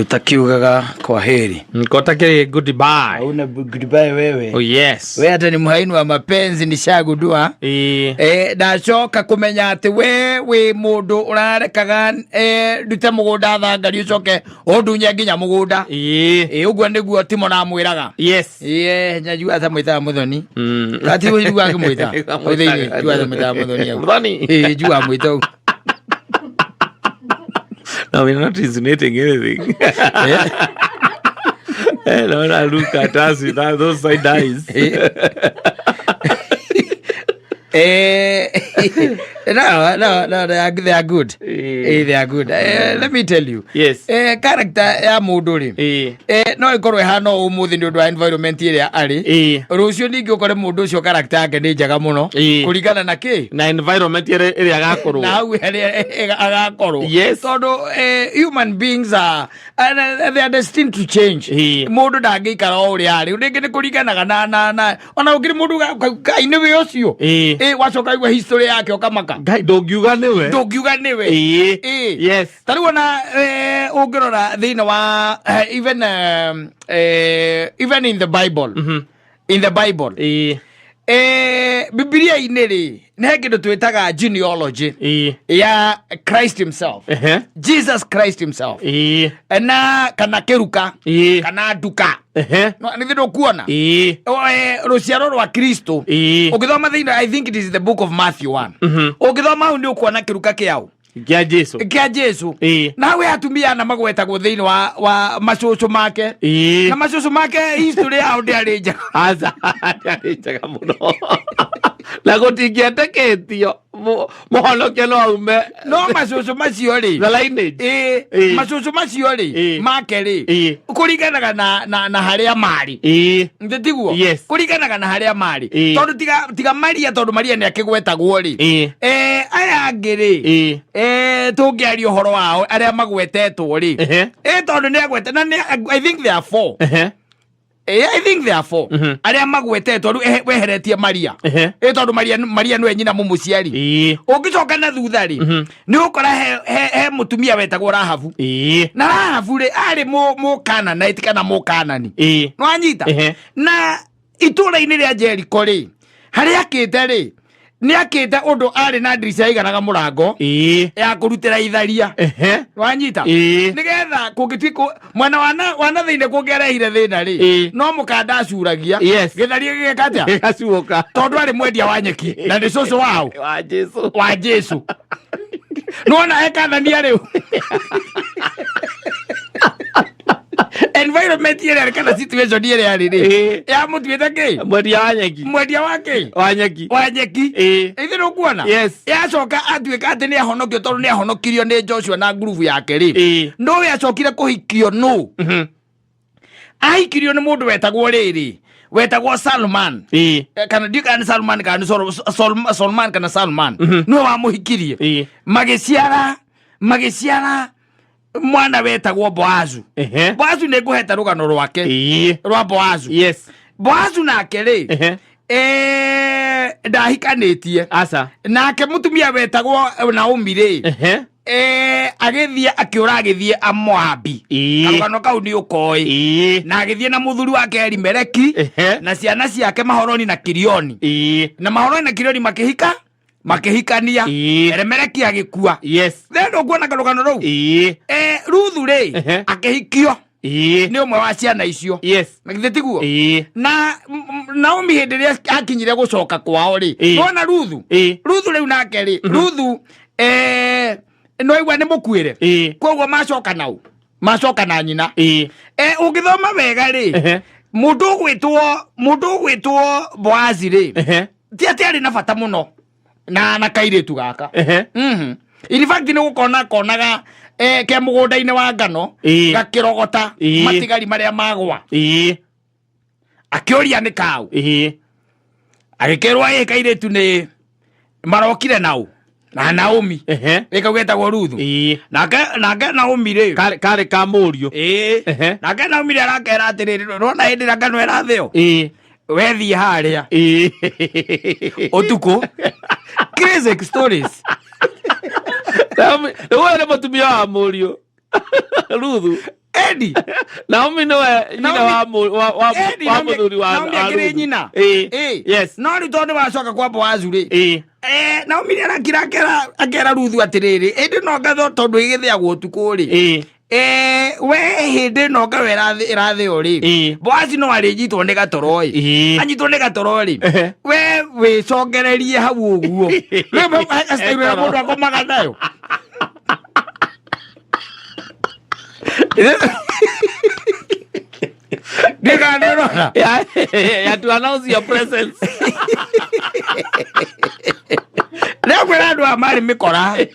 Tutakiugaga kwa heri. Nkotakĩrĩ goodbye. Hauna goodbye wewe. Oh yes. We hata ni mhaini wa mapenzi nishagundua. Ĩĩ. Ndacoka kumenya atĩ we wĩ mũndũ ũrarekaga ndute mũgũnda thangari ũcoke ũndunye nginya mũgũnda. Ĩĩ. Ũguo nĩguo Timo namwĩraga. Yes. Njua ta mwĩtaga Mũthoni. Kati njua akĩmwĩta. Amwĩtaga. Thĩinĩ njua ta mwĩtaga Mũthoni hau. Mũthoni. Njua amwĩta ũguo. No, we're not insinuating anything. No, no, look at us with those side eyes. No, they are good. They are good. Let me tell you. Yes. Character ya mũndũ rĩ, no ĩkorwo ĩhana o ũmũthĩ nĩ ũndũ wa environment ĩrĩa arĩ. Rũciũ ningĩ ũkore mũndũ ũcio character yake nĩ njega mũno. Kũringana na kĩ? Na environment ĩrĩa agakorwo. Na hau harĩa agakorwo. Yes. Tondũ human beings are and, they are destined to change. Mũndũ ndangĩikara o ũrĩa arĩ. Rĩngĩ nĩ kũringanaga na ona ũngĩrĩ mũndũ Ngai nĩwe ũcio. Wacoka igua history yake ũkamaka. Ngai ndũngiuga nĩwe. Ndũngiuga nĩwe. Yes. Ta rĩu ona ũngĩrora thĩinĩ wa even in the Bible. In the Bible. Bibilia-inĩ rĩ, nĩ he kĩndũ twĩtaga genealogy ya Christ himself. Jesus Christ himself. Na kana kĩruka kana nduka. No, nĩ thĩ ndũkuona. Rũciaro rwa Kristo. Ũngĩthoma thĩinĩ, I think it is the book of Matthew 1. Ũngĩthoma hau nĩ ũkuona kĩruka kĩao. Kĩa Jesu. Kĩa Jesu. Na hau he atumia ana magwetagwo thĩinĩ wa macũcũ make. Na macũcũ make history yao ndĩarĩ njega. Aca, ndĩarĩ njega mũno. Na gũtingĩetĩkĩtio mũhonokia no aume. No macũcũ macio rĩ. The lineage. Macũcũ macio rĩ, make rĩ, kũringanaga na harĩa marĩ. Nĩ tiguo? Yes. Kũringanaga na harĩa marĩ. Tondũ tiga Maria, tondũ Maria nĩ akĩgwetagwo rĩ. Aya angĩ rĩ, tũngĩaria ũhoro wao arĩa magwetetwo rĩ. Tondũ nĩ agwete, na nĩ, I think there are four. I think there are four. Arĩa magwetetwo rĩu weheretie Maria. Tondũ Maria nĩwe nyina mũmũciari. Ũngĩcoka na thutha rĩ, nĩ ũkora he mũtumia wetagwo Rahabu. Na Rahabu rĩ, arĩ mũkananaiti kana mũkanani. Nĩwanyita? Na itũũra-inĩ rĩa Jericho rĩ, harĩa akĩte rĩ, nĩ akĩte ũndũ arĩ na ndirica yaiganaga mũrango ya kũrutĩra itharia. Wanyita? Nĩgetha kũngĩtuĩka mwena wa na thĩinĩ kũngĩarehire thĩna rĩ, no mũkanda acuragia. Yes. Gĩtharia gĩgeka atĩa? Gĩgacuũka. Tondũ arĩ mwendia wa nyeki na nĩ cũcũ wao. Wa Jesu. Wa Jesu. Nĩwona ekathania rĩu. Environment ĩrĩa arĩ kana situation ĩrĩa arĩ rĩ, yamũtuĩte kĩ? Mwendia wa nyeki. Mwendia wa kĩ? Wa nyeki. Wa nyeki. Ithe nĩũkuona? Yes. Yacoka atuĩka atĩ nĩ ahonokio tondũ nĩ ahonokirio nĩ Joshua na ngurubu yake rĩ. Nũũ acokire kũhikio nũ? Ahikirio nĩ mũndũ wetagwo rĩrĩ, wetagwo Salman. Kana ndiũ kana nĩ Salman kana nĩ Solman kana Salman. Nĩwe wamũhikirie. Magĩciara mwana wetagwo Boazu. Boazu nĩ ngũhete rũgano rwake. Rwa Boazu. Yes. Boazu nake rĩ, ndahikanĩtie. Aca. Nake mũtumia wetagwo Naomi rĩ, agĩthiĩ akĩũra agĩthiĩ Amoabi. Karũgano kau nĩ ũkoĩ. Na agĩthiĩ na mũthuri wake Elimeleki, na ciana ciake Mahoroni na Kirioni. Na Mahoroni na Kirioni makĩhikania. Elimeleki agĩkua. Yes. Then ũkuona karũgano rũu? Ruthu rĩ, akĩhikio. Nĩ ũmwe wa ciana icio. Yes. Na githĩ tiguo? Na Naomi hĩndĩ ĩrĩa akinyire gũcoka kwao rĩ, nĩwona Ruthu? Ruthu rĩu nake rĩ, Ruthu, no igua nĩ mũkuĩre. Koguo macoka nau. Macoka na nyina. Ũngĩthoma wega rĩ, mũndũ ũgwĩtwo Boazi rĩ, ti atĩ arĩ na bata mũno na kairĩtu gaka. In fact nĩ gũkona konaga ke mũgũnda-inĩ wa ngano, gakĩrogota matigari marĩa magwa. Akĩũria nĩ kau. Agĩkĩrwo ĩ kairĩtu nĩ marokire nau na Naomi. Ĩ kau getagwo Ruthu. Nake Naomi rĩ, Karĩ ka mũriũ. Nake Naomi rĩ arakera atĩrĩrĩ, nĩwona hĩndĩ ĩrĩa ngano ĩrathĩo? Wethiĩ harĩa. Ũtukũ. Crazy stories. Naomi, nĩ mũtumia wa mũriũ. Ruthu. Edi Naomi nĩwe nyina Naomi- wa mũ- wa- wa- Edi, wa Naomi- mũthuri wa Naomi wa akĩrĩ Ruthu. nyina. Ĩĩ. Ĩĩ. Yes. No rĩu tondũ nĩwacoka kwa Boazu rĩ Ĩĩ. Naomi nĩarakira akera Ruthu atĩrĩrĩ, ĩndĩ no ngatho tondũ ĩgĩthĩagwo ũtukũ rĩ, Ĩĩ. we hĩndĩ ĩno ngano ĩrathĩo rĩ, Ĩĩ. Boazi no arĩnyitwo nĩ gatoro ĩ, Ĩĩ. anyitwo nĩ gatoro rĩ, Ehe. we wĩcongererie hau ũguo. Rĩu style ĩrĩa mũndũ akomaga nayo. Ndikanĩrora. Yeah, to announce your presence. Rĩu andũ aya marĩ mĩkora.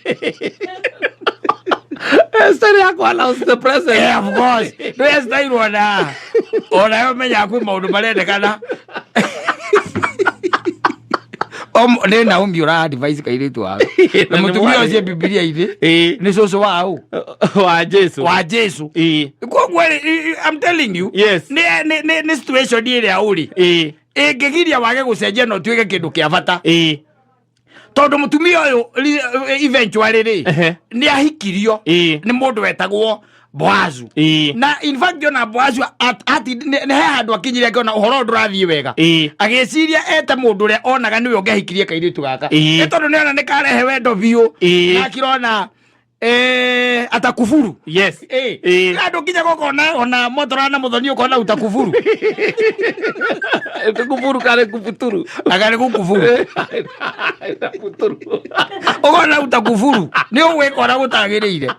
Style ya ku announce the presence. Yeah, of course. Nĩ style ona. Ona yo menya kwĩ maũndũ marendekana. Nĩ Naomi ũra advice kairĩtu wao. Na Na nĩ mũtumia mwarĩ. ũcio Bibilia-inĩ Ĩĩ. nĩ cũcũ wa ũ? Wa Jesu. Wa Jesu. Ĩĩ. Koguo rĩ, I'm telling you. Yes. Nĩ situation ĩrĩa ũrĩ. Ĩĩ. Ĩngĩgiria wage gũcenjia na ũtuĩke kĩndũ kĩa bata. Ĩĩ. Tondũ mũtumia ũyũ eventually rĩ nĩ ahikirio Ĩĩ. nĩ mũndũ wetagwo Boazu. Ĩĩ. Na in fact ona Boazu nĩ he handũ akinyire akĩona ũhoro ũyũ ndũrathiĩ wega. Ĩĩ. Agĩciria ete mũndũ ũrĩa onaga nĩwe ũngĩahikirie kairĩtu gaka. Ĩĩ. Nĩ tondũ nĩona nĩ karehe wendo biũ. Ĩĩ. Na akirona atakufuru. Yes. Ĩĩ. Ĩĩ. Andũ nginya gũkona ona motora na mũthoni ũkona utakufuru. Kufuru kare kufuturu. Agarĩ gũkufuru. Kufuturu. Ũkona utakufuru. Nĩ ũgwĩkora gũtagĩrĩire.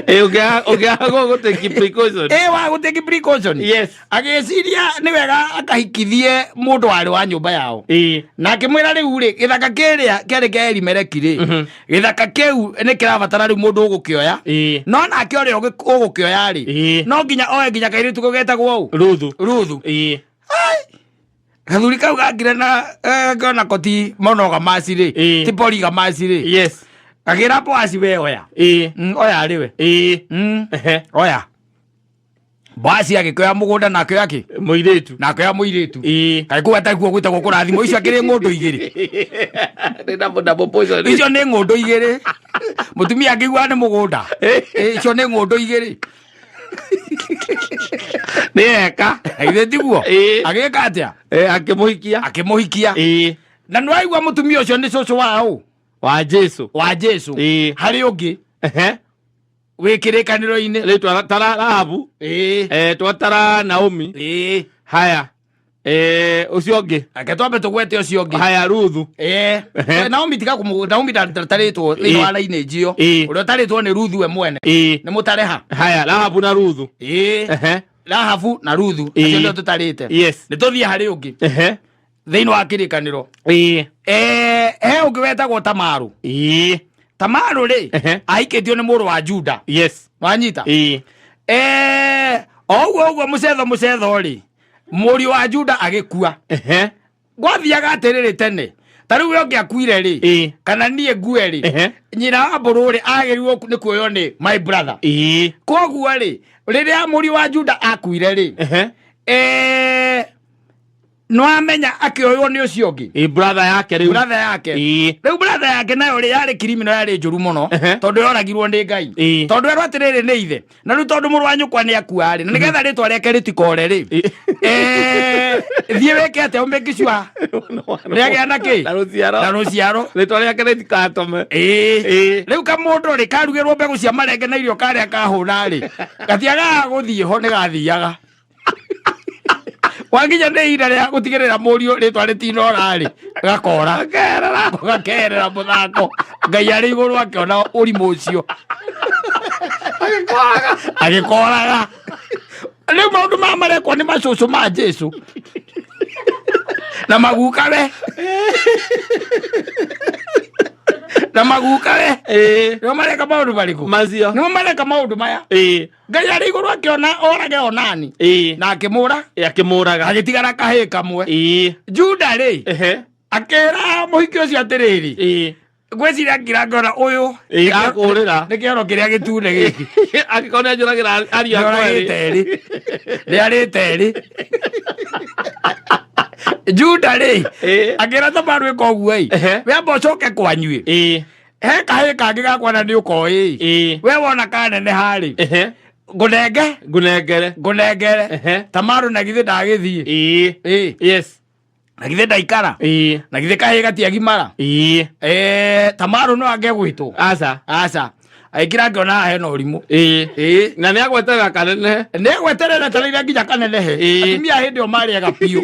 Ĩĩ ũngĩaga gũtake precaution. Ĩĩ wa gũtake precaution. Yes. Agĩciria nĩ wega akahikithie mũndũ warĩ wa nyũmba yao. Ĩĩ. Na akĩmwĩra rĩu rĩ, gĩthaka kĩrĩa kĩarĩ kĩa Elimeleki rĩ, gĩthaka kĩu nĩ kĩrabatara rĩu mũndũ ũgũkĩoya. Ĩĩ. No nake ũrĩa ũgũkĩoya rĩ, Ĩĩ. no nginya oe nginya kairĩtu kau getagwo ũ? Ruthu. Ruthu. Ĩĩ. Gathuri kau gakire na kona koti monogamasi rĩ, Ĩĩ. ti polygamasi rĩ. Yes. Gakĩra Boazi we oya. Ĩĩ. Oya rĩ we. Ĩĩ. Ehe. Oya. Boazi agĩkĩoya mũgũnda na akĩoya kĩ? Mũirĩtu. Na akĩoya mũirĩtu. Ĩĩ. Kaĩ kũu atakuo gwĩtagwo kũrathimwo icio akĩrĩ ng'ũndũ igĩrĩ. Nĩ double poison. Icio nĩ ng'ũndũ igĩrĩ. Mũtumia akĩigua nĩ mũgũnda. Icio nĩ ng'ũndũ igĩrĩ. Nĩ eka. Githĩ tiguo? Ĩĩ. Agĩka atĩa? Akĩmũhikia. Akĩmũhikia. Ĩĩ. Na nĩwaigua mũtumia ũcio nĩ cũcũ wa ũ? Wa Jesu. Wa Jesu. Ĩĩ. Harĩ ũngĩ Ehe. wĩ kĩrĩkanĩro-inĩ. Rĩu twatara Rahabu. Ĩĩ. Twatara Naomi. Ĩĩ. Haya. Ũcio ũngĩ. Reke twambe tũgwete ũcio ũngĩ. Haya Ruthu. Ĩĩ. Ehe. Naomi tiga kũmũ Naomi ndatarĩtwo thĩinĩ wa lineage ĩyo. Ĩĩ. Ũrĩa ũtarĩtwo nĩ Ruthu we mwene. Ĩĩ. Nĩ mũtareha. Haya Rahabu na Ruthu. Ĩĩ. Ehe. Rahabu na Ruthu. Ĩĩ. Acio nĩo tũtarĩte. Yes. Nĩ tũthiĩ harĩ ũngĩ. Ehe. Thĩinĩ wa kĩrĩkanĩro. Ĩĩ. He ũngĩ wetagwo Tamaru. Ĩĩ. Tamaru rĩ, Ehe. ahikĩtio nĩ mũrũ wa Juda. Yes. Wanyita? Ĩĩ. O ũguo ũguo mũcetho mũcetho rĩ, mũriũ wa Juda agĩkua. Ehe. Gwathiaga atĩrĩrĩ tene. Ta rĩu we ũngĩakuire rĩ, Ĩĩ. kana niĩ ngue rĩ, Ehe. nyina wa mbũrũ rĩ, agĩrĩirwo nĩ kuoywo nĩ my brother. Ĩĩ. Koguo rĩ, rĩrĩa mũriũ wa Juda akuire rĩ, Ehe. nĩwamenya akĩoywo nĩ ũcio ũngĩ. Ĩĩ brother yake rĩu. Brother yake. Ĩĩ. Rĩu brother yake nayo rĩ yarĩ criminal yarĩ njũru mũno Ehe. tondũ yoragirwo nĩ Ngai. Ĩĩ. Tondũ erwo atĩrĩrĩ nĩ ithe. Na rĩu tondũ mũrũ wa nyũkwa nĩ akua rĩ, na nĩgetha rĩtwa rĩake rĩtikore rĩ, Ĩĩ. thiĩ wĩke atĩa ũmake sure nĩagĩa na kĩ? Na rũciaro. Na rũciaro. Rĩtwa rĩake rĩtikatome. Ĩĩ. Ĩĩ. Rĩu kamũndũ rĩ karugĩrwo mbegũ cia marenge na irio karĩa kahũna rĩ, gatiagaga gũthiĩ ho nĩ gathiaga. Wakinya nĩ ihinda rĩa gũtigĩrĩra mũriũ rĩtwa rĩtinora rĩ, gakora. Gakerera mũthako. Ngai arĩ igũrũ akĩona ũrimũ ũcio. Agĩkoraga. Rĩu maũndũ maya marekwo nĩ macũcũ ma Jesu. Na magukawe. Na magukawe. Ĩĩ. Nĩo mareka maũndũ marĩkũ? Macio. Nĩo mareka maũndũ maya. Ĩĩ. Ngai arĩ igũrũ akĩona orage onani. Ĩĩ. Na akĩmũra. Akĩmũraga. Agĩtigara kahĩĩ kamwe. Ĩĩ. Juda rĩ, Ehe. akĩra mũhiki ũcio atĩrĩrĩ, Ĩĩ. ngwĩciria ngira ngona ũyũ Ĩĩ, akũrĩra. nĩ kĩoro kĩrĩa gĩtune gĩkĩ. Angĩkorwo nĩ anjũragĩra ariũ akwa erĩ. Nĩoragĩte erĩ. Nĩarĩte erĩ. Juda rĩ, Ĩĩ. akĩra Tamaru ĩka ũguo ĩ, Ehe. we amba ũcoke kwanyu ĩ. Ĩĩ. He kahĩ kangĩ gakwa na nĩ ũkoĩ. We wona kaneneha rĩ, ngũnenge Ngũnengere. Ngũnengere. Tamaru na githĩ ndagĩthiĩ? Ĩ. Na githĩ ndaikara? Na githĩ kahĩ gatiagimara? Tamaru no ange gwĩtwo? Aca. Aca, aikira ngĩona haha hena ũrimũ. Ĩ. Na nĩ agweterera kanenehe. Nĩ egweterera tereire nginya kanenehe. Atumia hĩndĩ ĩyo marĩaga biũ,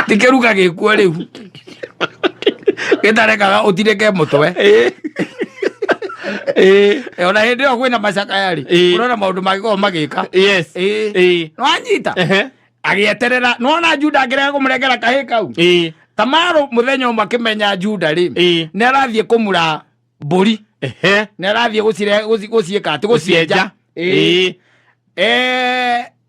ti kĩruga gĩkuo rĩu gĩtarekaga ũtirĩke mũtwe. Ona hĩndĩ ĩyo kwĩna macakaya rĩ, ũrona maũndũ mangĩkorwo magĩka. Nĩwanyita? Agĩeterera, nĩwona Juda akĩrega kũmũnengera kahĩ kau. Tamaru mũthenya ũmwe akĩmenya Juda rĩ, nĩ arathiĩ kũmura mbũri, nĩ arathiĩ gũciĩka atĩ gũcienja.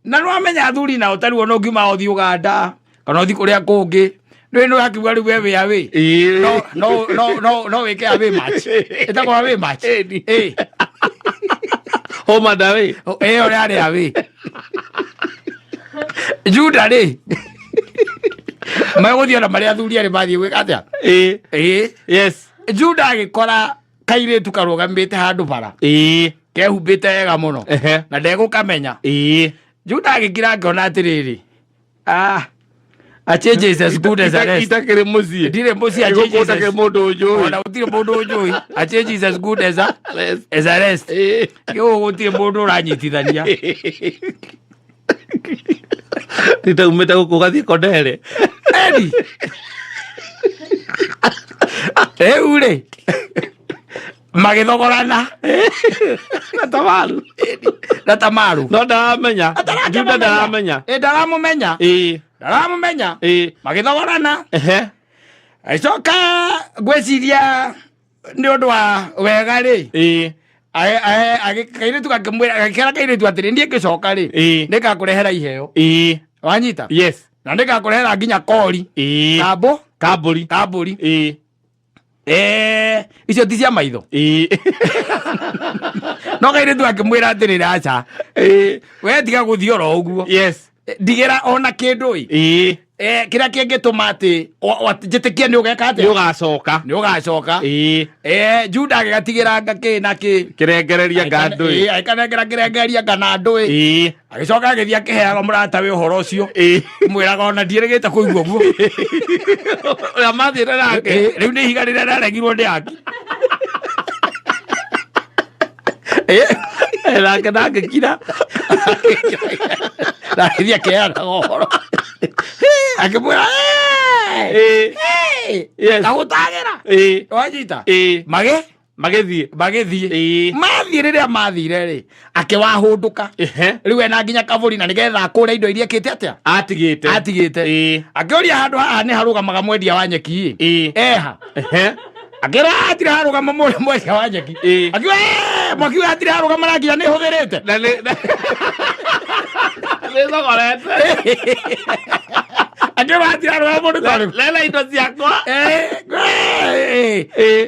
Na nĩwamenya athuri nao tarĩu ona ũngiuma ũthiĩ Ũganda kana ũthiĩ kũrĩa kũngĩ, nĩ nĩ ũrakiuga rĩu we wĩ away. No no no no no wĩke away match, ĩtagwo away match. Ĩni. Ĩ. Home and away. Ĩyo yarĩ away. Juda rĩ, megũthiĩ ona marĩa athuri arĩ mathiĩ gwĩka atĩa? Ĩ. Juda agĩkora kairĩtu karũgamĩte handũ bara, kehumbĩte wega mũno, na ndegũkamenya. Juda agĩkira ngĩona atĩrĩrĩ, ah, a change is as good as a rest. Itakĩrĩ mũciĩ. Ndirĩ mũciĩ, a change Gũkũ is as ũtakĩrĩ mũndũ ũnjũĩ. Ona gũtirĩ mũndũ ũnjũĩ. A change is as good as a rest. Gĩũgũ gũtirĩ mũndũ ũranyitithania. Nitaumĩte gũkũ ũgathiĩ Kondere. Eni rĩu rĩ, magĩthogorana na Tamaru. Na Tamaru. No ndaramenya. Juda ndaramenya. Ĩ, ndaramũmenya. Ndaramũmenya. Magĩthogorana. Agĩcoka ngwĩciria nĩ ũndũ wa wega rĩ, kairĩtu gakĩmwĩra, gakĩra kairĩtu atĩrĩ, niĩ ngĩcoka rĩ, nĩngakũrehera iheo. Wanyita? Yes. Na nĩngakũrehera nginya kori kambũ Kambũri. Kambũri. Icio ti cia maitho. No kairĩtu akĩmwĩra atĩrĩrĩ, aca, we tiga gũthiĩ oro ũguo. Ndigĩra ona kĩndũ ĩ. Kĩrĩa kĩngĩtũma atĩ njĩtĩkie nĩ ũgeka Nĩ atĩa? ũgacoka. Nĩ ũgacoka. Juda agĩgatigĩra nga kĩ na kĩ. Kĩrengereria ngandũ. Agĩkanengera kĩrengeria kana ndũĩ. Agĩcoka agĩthiĩ akĩheaga mũratawe ũhoro ũcio, mwĩraga ona ndiĩrĩgĩte kũigua ũguo. Ũrĩa mathiĩte nake. Rĩu nĩ ihiga rĩrĩa rĩaregirwo nĩ aki. Nake ndangĩkira. Na agĩthiĩ akĩheanaga ũhoro akĩmwĩra, "Gagũtagĩra." Wanyita? Magĩ Magĩthiĩ. Magĩthiĩ. Mathiĩ, rĩrĩa mathire rĩ, akĩwahũndũka. Rĩu ena nginya kabũri na nĩgetha akũre indo iria ekĩte atĩa? Atigĩte. Atigĩte. Akĩũria handũ haha nĩ harũgamaga mwendia wa nyeki ĩ? Eha? Akĩra hatirĩ harũgama mwendia wa nyeki. Akiuga, "Eh, mwaki ũyũ hatirĩ harũgama na nginya nĩ hũthĩrĩte." Na nĩ thogorete. Akĩra hatirĩ harũgama mũndũ tarĩu. Lena indo ciakwa.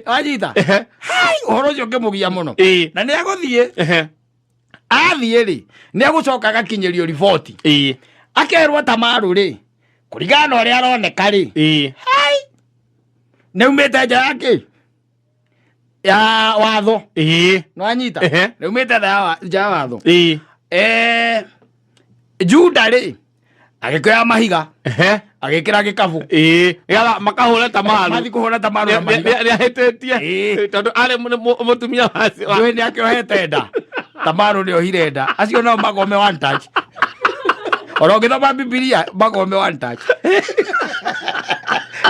Wanyita? Hai, ũhoro ũcio ũngĩmũgia mũno. Na nĩ agũthiĩ. Athiĩ rĩ, nĩ agũcoka agakinyĩrio riboti, akerwo Tamaru rĩ, kũringana na ũrĩa aroneka rĩ, hai, nĩ aumĩte nja ya kĩ ya watho. Nĩwanyita? Nĩ aumĩte nja ya watho. Juda rĩ, agĩkĩoya mahiga, agĩkĩra gĩkabũ. Nĩgetha makahũre Tamaru. Mathiĩ kũhũra Tamaru na mahiga. Nĩ ahĩtĩtie. Tondũ arĩ mũtumia Njũĩ nĩ akĩohete nda. Tamaru nĩ ohire nda. Acio nao magome one touch. Ona ũngĩthoma Bibilia, magome one touch.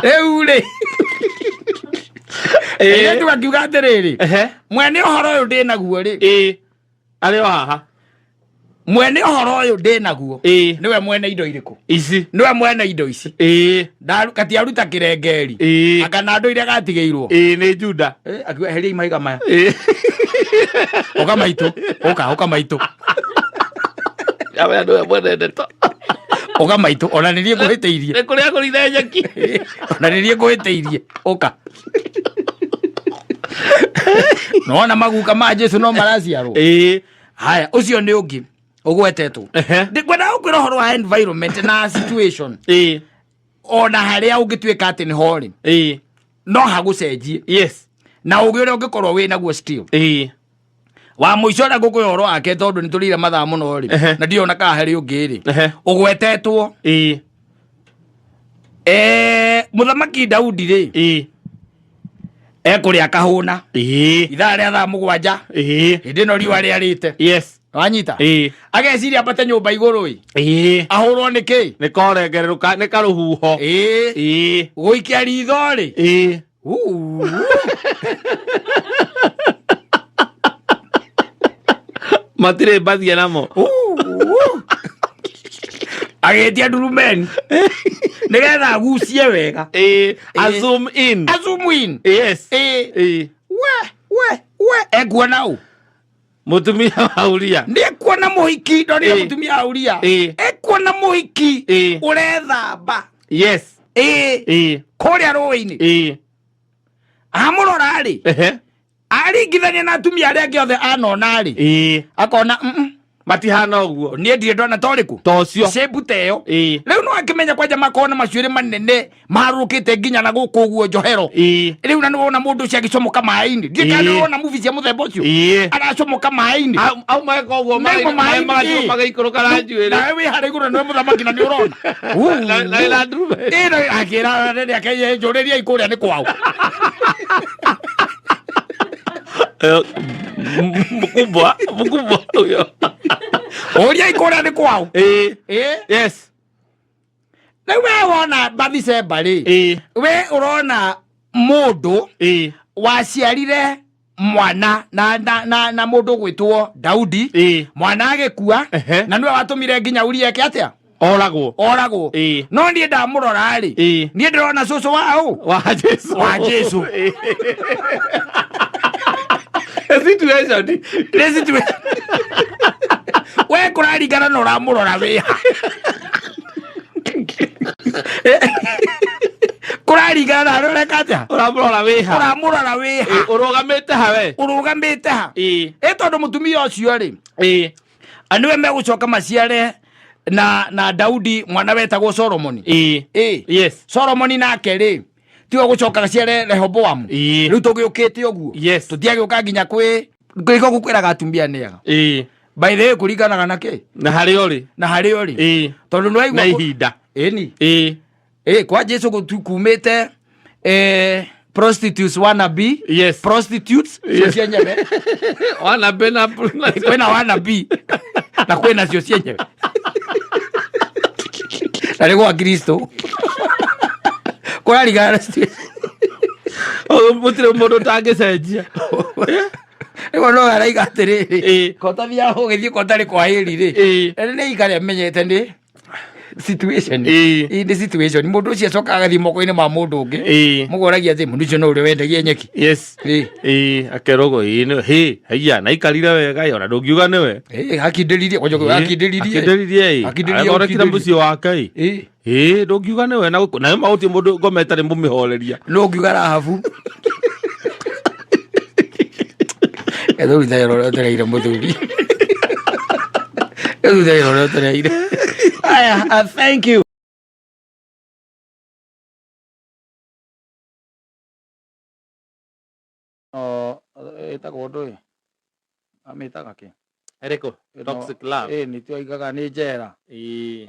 Rĩu rĩ, airĩtu akiuga atĩrĩrĩ, mwene ũhoro ũyũ ndĩ naguo rĩ, Arĩ o haha. Mwene ũhoro ũyũ ndĩ naguo nĩwe mwene indo irĩkũ? Ici. Nĩwe mwene indo ici. Katiaruta kĩrengeri anga na andũ iria gatigĩirwo. Ĩĩ, nĩ Juda. Akiuga, eheriai mahiga maya. Ũka maitũ, ũka, ũka maitũ. Yawe nĩwe mwene ndeto. Ũka maitũ, ona nĩ niĩ ngũhĩtĩirie. Nĩ kũrĩa agũrire nyeki. Ona nĩ niĩ ngũhĩtĩirie, ũka. Nona maguka ma Jesu no maraciarwo. Haya, ũcio nĩ ũngĩ ũgwetetwo. Ngwenda gũkwĩra ũhoro wa environment na situation, ona harĩa ũngĩtuĩka atĩ nĩ ho rĩ. No hagũcenjie. Yes. Na ũgĩ ũrĩa ũngĩkorwo wĩ naguo still. Wa mũico ũrĩa ngũkũhe ũhoro wake, tondũ nĩ tũrĩire mathaa mũno rĩ, na ndiona kana harĩ ũngĩ rĩ ũgwetetwo. Mũthamaki Daudi rĩ, ekũrĩa akahũna ithaa rĩa thaa 7, hĩndĩ ĩno riũa rĩarĩte. Wanyita? Ageciria ambate nyũmba igũrũ ĩ, ahũrwo nĩ kĩ? Nĩ korengererũka nĩ karũhuho. Ĩĩ. Gũikia ritho rĩ, Uu. Matirĩ mbathia namo. Uu. Agĩtia ndurumeni nĩgetha agucie wega. A zoom in. A zoom in. Ĩĩ. We we we, ekuona ũ? Mũtumia wa Uria. Nĩ ekuona mũhiki, ndonire mũtumia wa Uria. Ekuona mũhiki ũrethamba. Ĩĩ. Kũrĩa rũĩ-inĩ. Amũrora rĩ, aringithania na atumia arĩa angĩ othe anona rĩ, akona, Matihana ũguo. Niĩ ndirĩ ndona ta ũrĩkũ Ta ũcio. shape ta ĩyo. Rĩu no akĩmenya kwanja makorwo na macuĩrĩ manene maharũrũkĩte nginya na gũkũ ũguo njohero. Rĩu na nĩwona mũndũ ũcio agĩcomoka maĩ-inĩ, ndiĩ kana nĩwona movie cia mũthemba ũcio. Aracomoka maĩ-inĩ. Au meka ũguo. Nĩmo maĩ maĩ-inĩ. Magathiĩ magĩikũrũka na njuĩrĩ. Nawe wĩ harĩa igũrũ, nĩwe mũthamaki na nĩ ũrona. Na ĩna ndurume. Ĩno akĩra anene ake, "Njũrĩriai kũrĩa nĩ kwao." Mkubwa mkubwa huyo. Ũriai kũrĩa nĩ kwao. Ĩĩ. Rĩu we wona Bathisheba rĩ, we ũrona mũndũ waciarire mwana na mũndũ gwĩtwo Daudi, mwana agĩkua, na nĩwe watũmire nginya Uria eke atĩa? Oragwo. Oragwo. No niĩ ndamũrora rĩ, niĩ ndĩrona cũcũ wa ũ? Wa Jesu. Wa Jesu. Situation. Nĩ situation. We kũraringana na ũramũrora wĩha, kũraringana na harĩa ũreka atĩa. Ũramũrora wĩha? Ũramũrora wĩha? Ũrũgamĩte ha we? Ũrũgamĩte ha? Ĩ tondũ mũtumia ũcio rĩ, nĩwe megũcoka maciare na Daudi mwana wetagwo Solomoni. Ĩ. Solomoni nake rĩ, tiwe gũcoka gaciare Rehoboamu? Rĩu tũgĩũkĩte ũguo. Tũtiagĩũka nginya kwĩ kĩrĩko gũkwĩraga atumia nĩ ega. By the way, kũringanaga na kĩ? Na harĩa ũrĩ. Na harĩa ũrĩ. Tondũ nĩ Na waigua ihinda. Ĩni. Ĩ kwa Jesu kumĩte prostitutes wannabe. Prostitutes cio cienyewe. Wana be na Kwĩna wannabe na kwĩna cio cienyewe, na nĩ gwa Kristo kũraringana na situation. Gũtirĩ mũndũ ũtangĩcenjia. Rĩu no araiga atĩrĩrĩ, kotathiaga ũgĩthiĩ kotarĩ kwa ĩri rĩ, nĩ ikare menyete nĩ situation. Ĩĩ, nĩ situation. Mũndũ ũcio acokaga agathiĩ moko-inĩ ma mũndũ ũngĩ. Mũgoragia atĩ mũndũ ũcio no ũrĩa wendagia nyeki. Ĩĩ, akerwo ĩĩ nĩ hĩ haiya na ikarire wega ĩ, ona ndũngiuga nĩwe. Ĩĩ, akindĩririe kwanja akindĩririe. Akindĩririe ĩ. Akindĩririe, Athondekire akindĩririe. mũciĩ wake ĩ. Ĩĩ, ndũngiuga nĩwe na gũkũ nayo maũtie mũndũ ngoma ĩtarĩ mũmĩhoreria. No ngiuga Rahabu ethuri thayo ũrĩa ũtereire mũthuri ethuri thayo ũrĩa ũtereire. Aya, thank you. No ĩtagwo ndũĩ amĩtaga kĩ? Ĩrĩkũ? Toxic love. Ĩ nĩtio aigaga nĩ njera.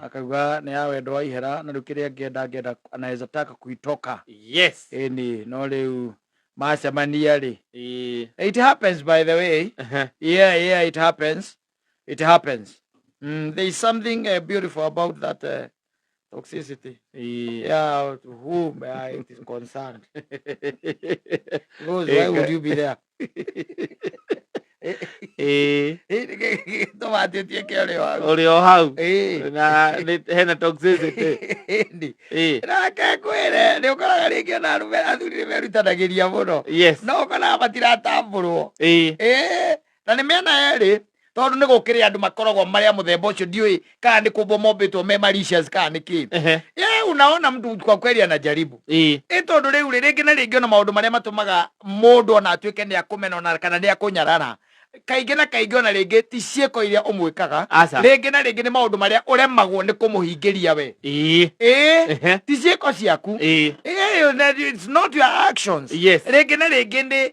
Akauga nĩ ya wendo wa ihera, na rĩu kĩrĩa angĩenda angĩenda anaweza taka kuitoka. Ĩni, no rĩu macemania rĩ, it happens, by the way. Yeah, it happens, it happens. There is something beautiful about that toxicity. Yeah, to whom it is concerned, because why would you be there? Tũmatĩtie ũrĩ hau. Ũrĩ o hau. Ĩĩ. Na hena toxicity. Ĩni. Nake kwĩre nĩ ũkoraga rĩngĩ ona arũme athuri nĩ merutanagĩria mũno, no ũkoraga matiratambũrwo. Ĩĩ, na nĩ mĩena yerĩ, tondũ nĩ gũkĩrĩ andũ makoragwo marĩ a mũthemba ũcio, ndiũĩ kana nĩ kũmbwo mombĩtwo me malicious kana nĩ kĩ. Unaona mtu kwa kweli anajaribu. Ĩ tondũ rĩu rĩ, rĩngĩ na rĩngĩ ona maũndũ marĩa matũmaga mũndũ ona atuĩke nĩ akũmena ona kana nĩ akũnyarara. Kaingĩ na kaingĩ ona rĩngĩ ti ciĩko iria ũmwĩkaga. Aca. Rĩngĩ na rĩngĩ nĩ maũndũ marĩa ũremagwo nĩ kũmũhingĩria we. Ĩĩ. Ti ciĩko ciaku. Ĩĩ, it's not your actions. Rĩngĩ na rĩngĩ nĩ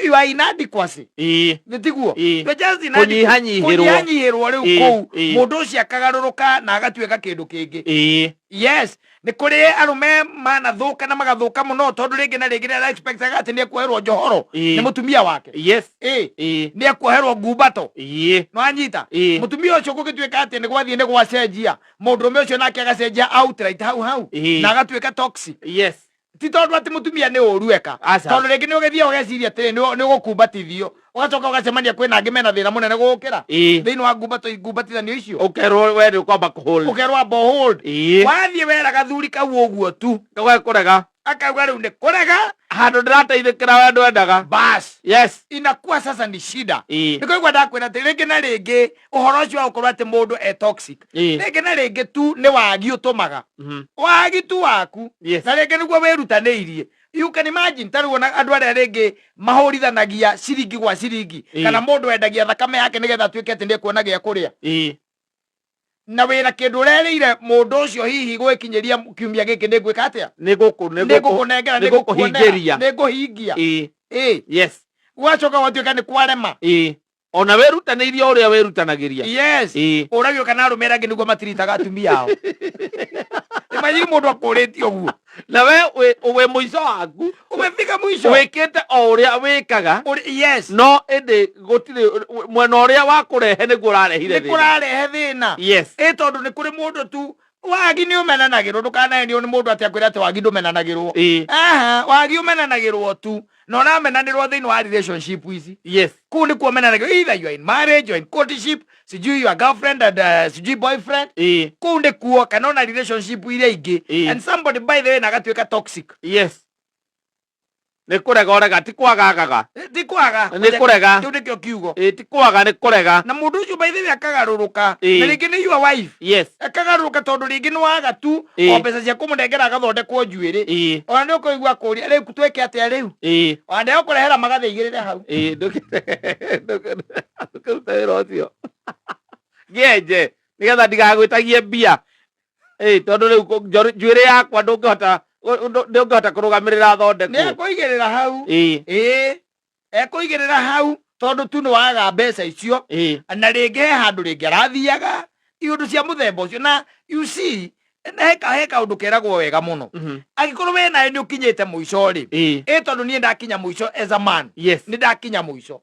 your inadequacy. Nĩ tiguo? Ĩĩ. You're just inadequate. Kũnyihanyihĩrwo. Kũnyihanyihĩrwo rĩu kũu. Mũndũ ũcio akagarũrũka na agatuĩka kĩndũ kĩngĩ. Yes, nĩ kũrĩ arũme manathũka na magathũka mũno tondũ rĩngĩ na rĩngĩ nĩ ara-expectaga atĩ nĩ ekuoherwo njohoro nĩ mũtumia wake. Nĩ ekuoherwo ngumbato. Nĩwanyita? Mũtumia ũcio gũgĩtuĩka atĩ nĩ gwathiĩ nĩ gwacenjia, mũndũrũme ũcio nake agacenjia outright hau hau na agatuĩka toxic. Ti tondũ atĩ mũtumia nĩ ũru eka. Aca. Tondũ rĩngĩ nĩ ũgĩthiaga ũgeciria atĩrĩ, nĩ ũgũkumbatithio, ũgacoka ũgacemania kwĩna angĩ mena thĩna mũnene gũgũkĩra. Thĩinĩ wa ngumbatithanio icio. Ũkerwo we nĩ ũkwamba kũ-hold. Ũkerwo amba ũ-hold. Wathiĩ wera gathuri kau ũguo tu. Gagekũrega. Akauga rĩu nĩ kũrega. Handũ ndĩrateithĩkĩra we ndwendaga. Bas. Inakuwa sasa ni shida. Nĩ kũigua ndakwĩra atĩ rĩngĩ na rĩngĩ ũhoro ũcio wa gũkorwo atĩ mũndũ e toxic. Rĩngĩ na rĩngĩ tu nĩ wagi ũtũmaga. Wagi tu waku. Na rĩngĩ nĩguo wĩrutanĩirie. You can imagine ta rĩu ona andũ arĩa rĩngĩ mahũrithanagia ciringi gwa ciringi. Kana mũndũ wendagia thakame yake nĩgetha atuĩke atĩ nĩekuona gĩa kũrĩa. Na wĩna kĩndũ ũrerĩire mũndũ ũcio hihi gwĩkinyĩria kiumia gĩkĩ nĩ ngwĩka atĩa? Nĩ gũkũ, nĩ Nĩ gũkũ, ngũkũnengera, nĩ nĩ ngũkuonera, gũkũhingĩria. nĩ ngũhingia. Gwacoka gwatuĩka nĩ kwarema. Ona wĩrutanĩirie ũrĩa wĩrutanagĩria. Ũragio kana arũme arĩa angĩ nĩguo matiritaga atumia ao. Imagine mũndũ akũrĩtie ũguo. Na we wĩ mũico waku. Umefika mwisho. Wĩkĩte o ũrĩa wĩkaga. Yes. No ĩndĩ gũtirĩ mwena ũrĩa wa kũrehe nĩguo ũrarehire Nĩ thĩna. kũrarehe thĩna. Ĩ tondũ nĩ kũrĩ mũndũ tu wagi nĩ ũmenanagĩrwo, ndũkanahenio nĩ mũndũ atĩ akwĩre atĩ wagi ndũmenanagĩrwo. Aha, wagi ũmenanagĩrwo tu. Na ũramenanĩrwo thĩinĩ wa relationship ici. Kũu nĩkuo ũmenanagĩrwo, either you are in marriage, you are in courtship, sijui your girlfriend and sijui boyfriend. Kũu nĩkuo, kana ona relationship iria ingĩ. And somebody by the way na agatuĩka toxic. Nĩ kũrega ũrega, ti kwaga agaga. Ti kwaga. Nĩ kũrega. Kĩu nĩkĩo kiugo. Ti kwaga, nĩ kũrega. Na mũndũ ũcio by the way akagarũrũka. Na rĩngĩ nĩ your wife. Akagarũrũka tondũ rĩngĩ nĩ waga tu, o mbeca cia kũmũnengera agathondekwo njuĩrĩ. Ona nĩ ũkũigua akũria, rĩu twĩke atĩa rĩu? Ona ndegũkũrehera magathĩ igĩrĩre hau. Ndũkĩrute wĩra ũcio. Ngĩenje, nĩgetha ndigagwĩtagie mbia. Tondũ rĩu njuĩrĩ yakwa ndũngĩhota kũrũgamĩrĩra thondekwo. Nĩ ekũigĩrĩra hau. Ekũigĩrĩra hau tondũ tu nĩ waga mbeca icio. Na rĩngĩ he handũ rĩngĩ arathiaga iũndũ cia mũthemba ũcio. Na you see, he kaũndũ keragwo wega mũno. Angĩkorwo we nawe nĩ ũkinyĩte mũico rĩ, tondũ niĩ ndakinya mũico as a man. Nĩ ndakinya mũico.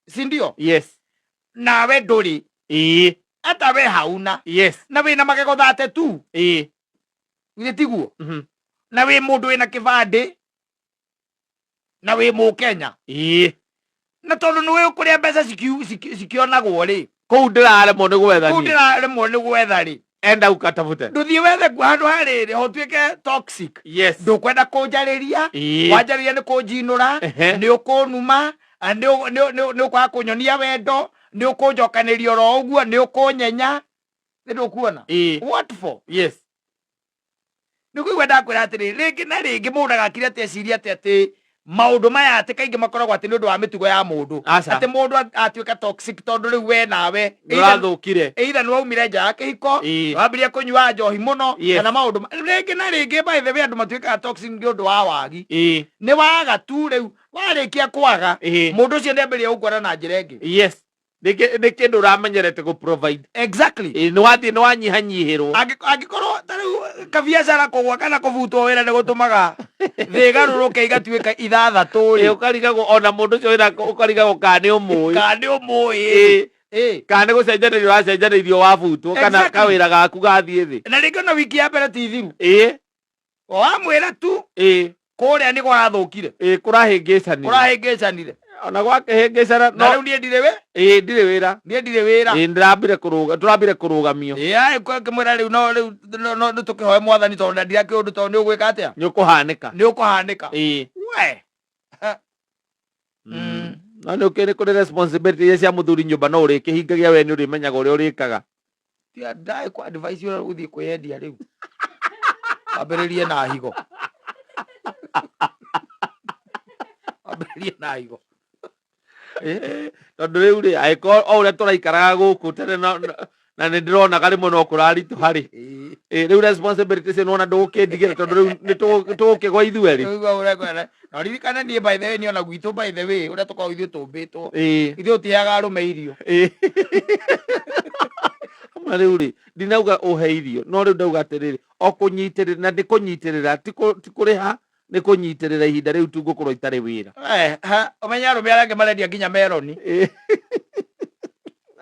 Si ndio? Nawe ndũrĩ. Ata we hauna. Na wĩna magego thate tu. Githĩ tiguo? Na wĩ mũndũ wĩna kĩbandĩ. Na wĩ Mũkenya. Na tondũ nĩ ũĩ kũrĩa mbeca cikĩonagwo rĩ. Kũu ndĩraremwo nĩ gwetha Kũu niĩ. ndĩraremwo nĩ gwetha rĩ. Enda ũkatafute. Ndũthiĩ wethe kuo handũ harĩrĩ, ho ũtuĩke toxic. Ndũkwenda kũnjarĩria. Wanjarĩria nĩ kũnjinũra. Nĩ ũkũnuma. Nĩ ũkwaga kũnyonia wendo. Nĩ ũkũnjokanĩria oro ũguo, nĩ ũkũnyenya. Nĩ ndũkuona? What for? Nĩ kũigua ndakwĩra atĩrĩ, rĩngĩ na rĩngĩ mũndũ agakira atĩ eciria atĩ atĩ maũndũ maya atĩ kaingĩ makoragwo atĩ nĩ ũndũ wa mĩtugo ya mũndũ. Aca. Atĩ mũndũ atuĩka toxic tondũ rĩu we nawe, Nĩ ũrathũkire. either nĩ waumire nja ya kĩhiko, wambirie kũnyua njohi mũno, kana maũndũ rĩngĩ na rĩngĩ by the way andũ matuĩkaga toxic nĩ ũndũ wa wagi. Nĩ waga tu rĩu, warĩkia kwaga, mũndũ ũcio nĩ ambĩrĩria gũkuona na njĩra ĩngĩ. Nĩ kĩndũ ũramenyerete gũ provide. Nĩ wathiĩ nĩ wanyihanyihĩrwo. Angĩkorwo ta rĩu kabiacara kũgwa kana kũbutwo wĩra nĩ gũtũmaga thĩ ĩgarũrũke igatuĩka ithathatũ rĩ. Ũkarigagwo ona mũndũ ũcio wĩra ũkarigagwo kana nĩ ũmũĩ. Kana nĩ ũmũĩ. Kana nĩ gũcenjanĩrio ũracenjanĩirio wabutwo kana kawĩra gaku gathiĩ thĩ. Na rĩngĩ ona wiki ya mbere ti thiru. Wamwĩra tu. Kũrĩa nĩ kũrathũkire. Kũrahĩngĩcanire. Kũrahĩngĩcanire. Ona gwakĩhĩngĩcana, Na no rĩu niĩ ndirĩ wĩ? Ndirĩ wĩra. Niĩ ndirĩ wĩra. Ndĩrambire kũrũga, tũrambire kũrũgamio. Aĩ, ngĩmwĩra rĩu no, rĩu, no, no, nĩ tũkĩhoe mwathani tondũ ndandirakĩũĩ ũndũ tondũ nĩ ũgwĩka atĩa? Nĩ ũkũhanĩka. Nĩ ũkũhanĩka. We. No nĩ ũkĩrĩ kũrĩ responsibility iria cia mũthuri nyũmba no ũrĩkĩhingagia we nĩ ũrĩmenyaga ũrĩa ũrĩkaga. Tia, ndaĩ kwa advice ũrĩa ũgũthiĩ kwĩyendia rĩu. Wambĩrĩrie na higo. Wambĩrĩrie na higo. Tondũ rĩu rĩ, angĩkorwo o ũrĩa tũraikaraga gũkũ tene na nĩ ndĩronaga rĩmwe no kũraritũha rĩ, rĩu responsibility icio nĩwona ndũgũkĩndigĩra, tondũ rĩu nĩ tũgũkĩgwa ithuerĩ. Rĩu ũrĩa kwenda. Na ũririkane niĩ, by the way, niĩ ona gwitũ, by the way, ũrĩa tũkoragwo ithuĩ tũmbĩtwo, ithuĩ tũtiheaga arũme irio. Ama rĩu rĩ, ndinauga ũhe irio, no rĩu ndauga atĩrĩrĩ, o kũnyitĩrĩra, na nĩ kũnyitĩrĩra, ti kũrĩha, nĩ kũnyitĩrĩra ihinda rĩu tu ngũkorwo itarĩ wĩra. Eh, ha, ũmenye arũme arĩa angĩ marendia nginya meroni.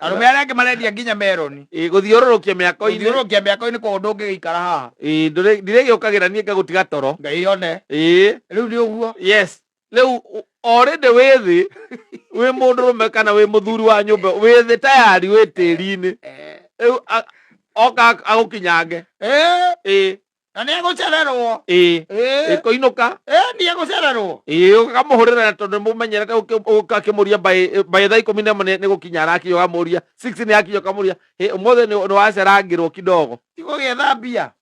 Arũme arĩa angĩ marendia nginya meroni. Gũthiũrũrũkia mĩako-inĩ. Gũthiũrũrũkia mĩako-inĩ kũu ndũngĩgĩikara haha. Ndirĩgĩũkagĩra niĩ ngagũtiga toro. Ngai one. Rĩu nĩ ũguo. Yes, rĩu already wĩ thĩ, wĩ mũndũrũme kana wĩ mũthuri wa nyũmba, wĩ thĩ tayari, wĩ tĩri-inĩ. Rĩu oka agũkinyange. Na nĩ egũcererwo. Ĩkũinũka. Nĩ egũcererwo. Ũkamũhũrĩra, na tondũ nĩmũmenyerete, ũkakĩmũria by thaa 11 nĩ gũkinya arakinya, ũkamũria 6 nĩ akinya, ũkamũria, "Hĩ, ũmũthĩ nĩ wacerangĩrwo kidogo." Ti gũgĩetha mbia.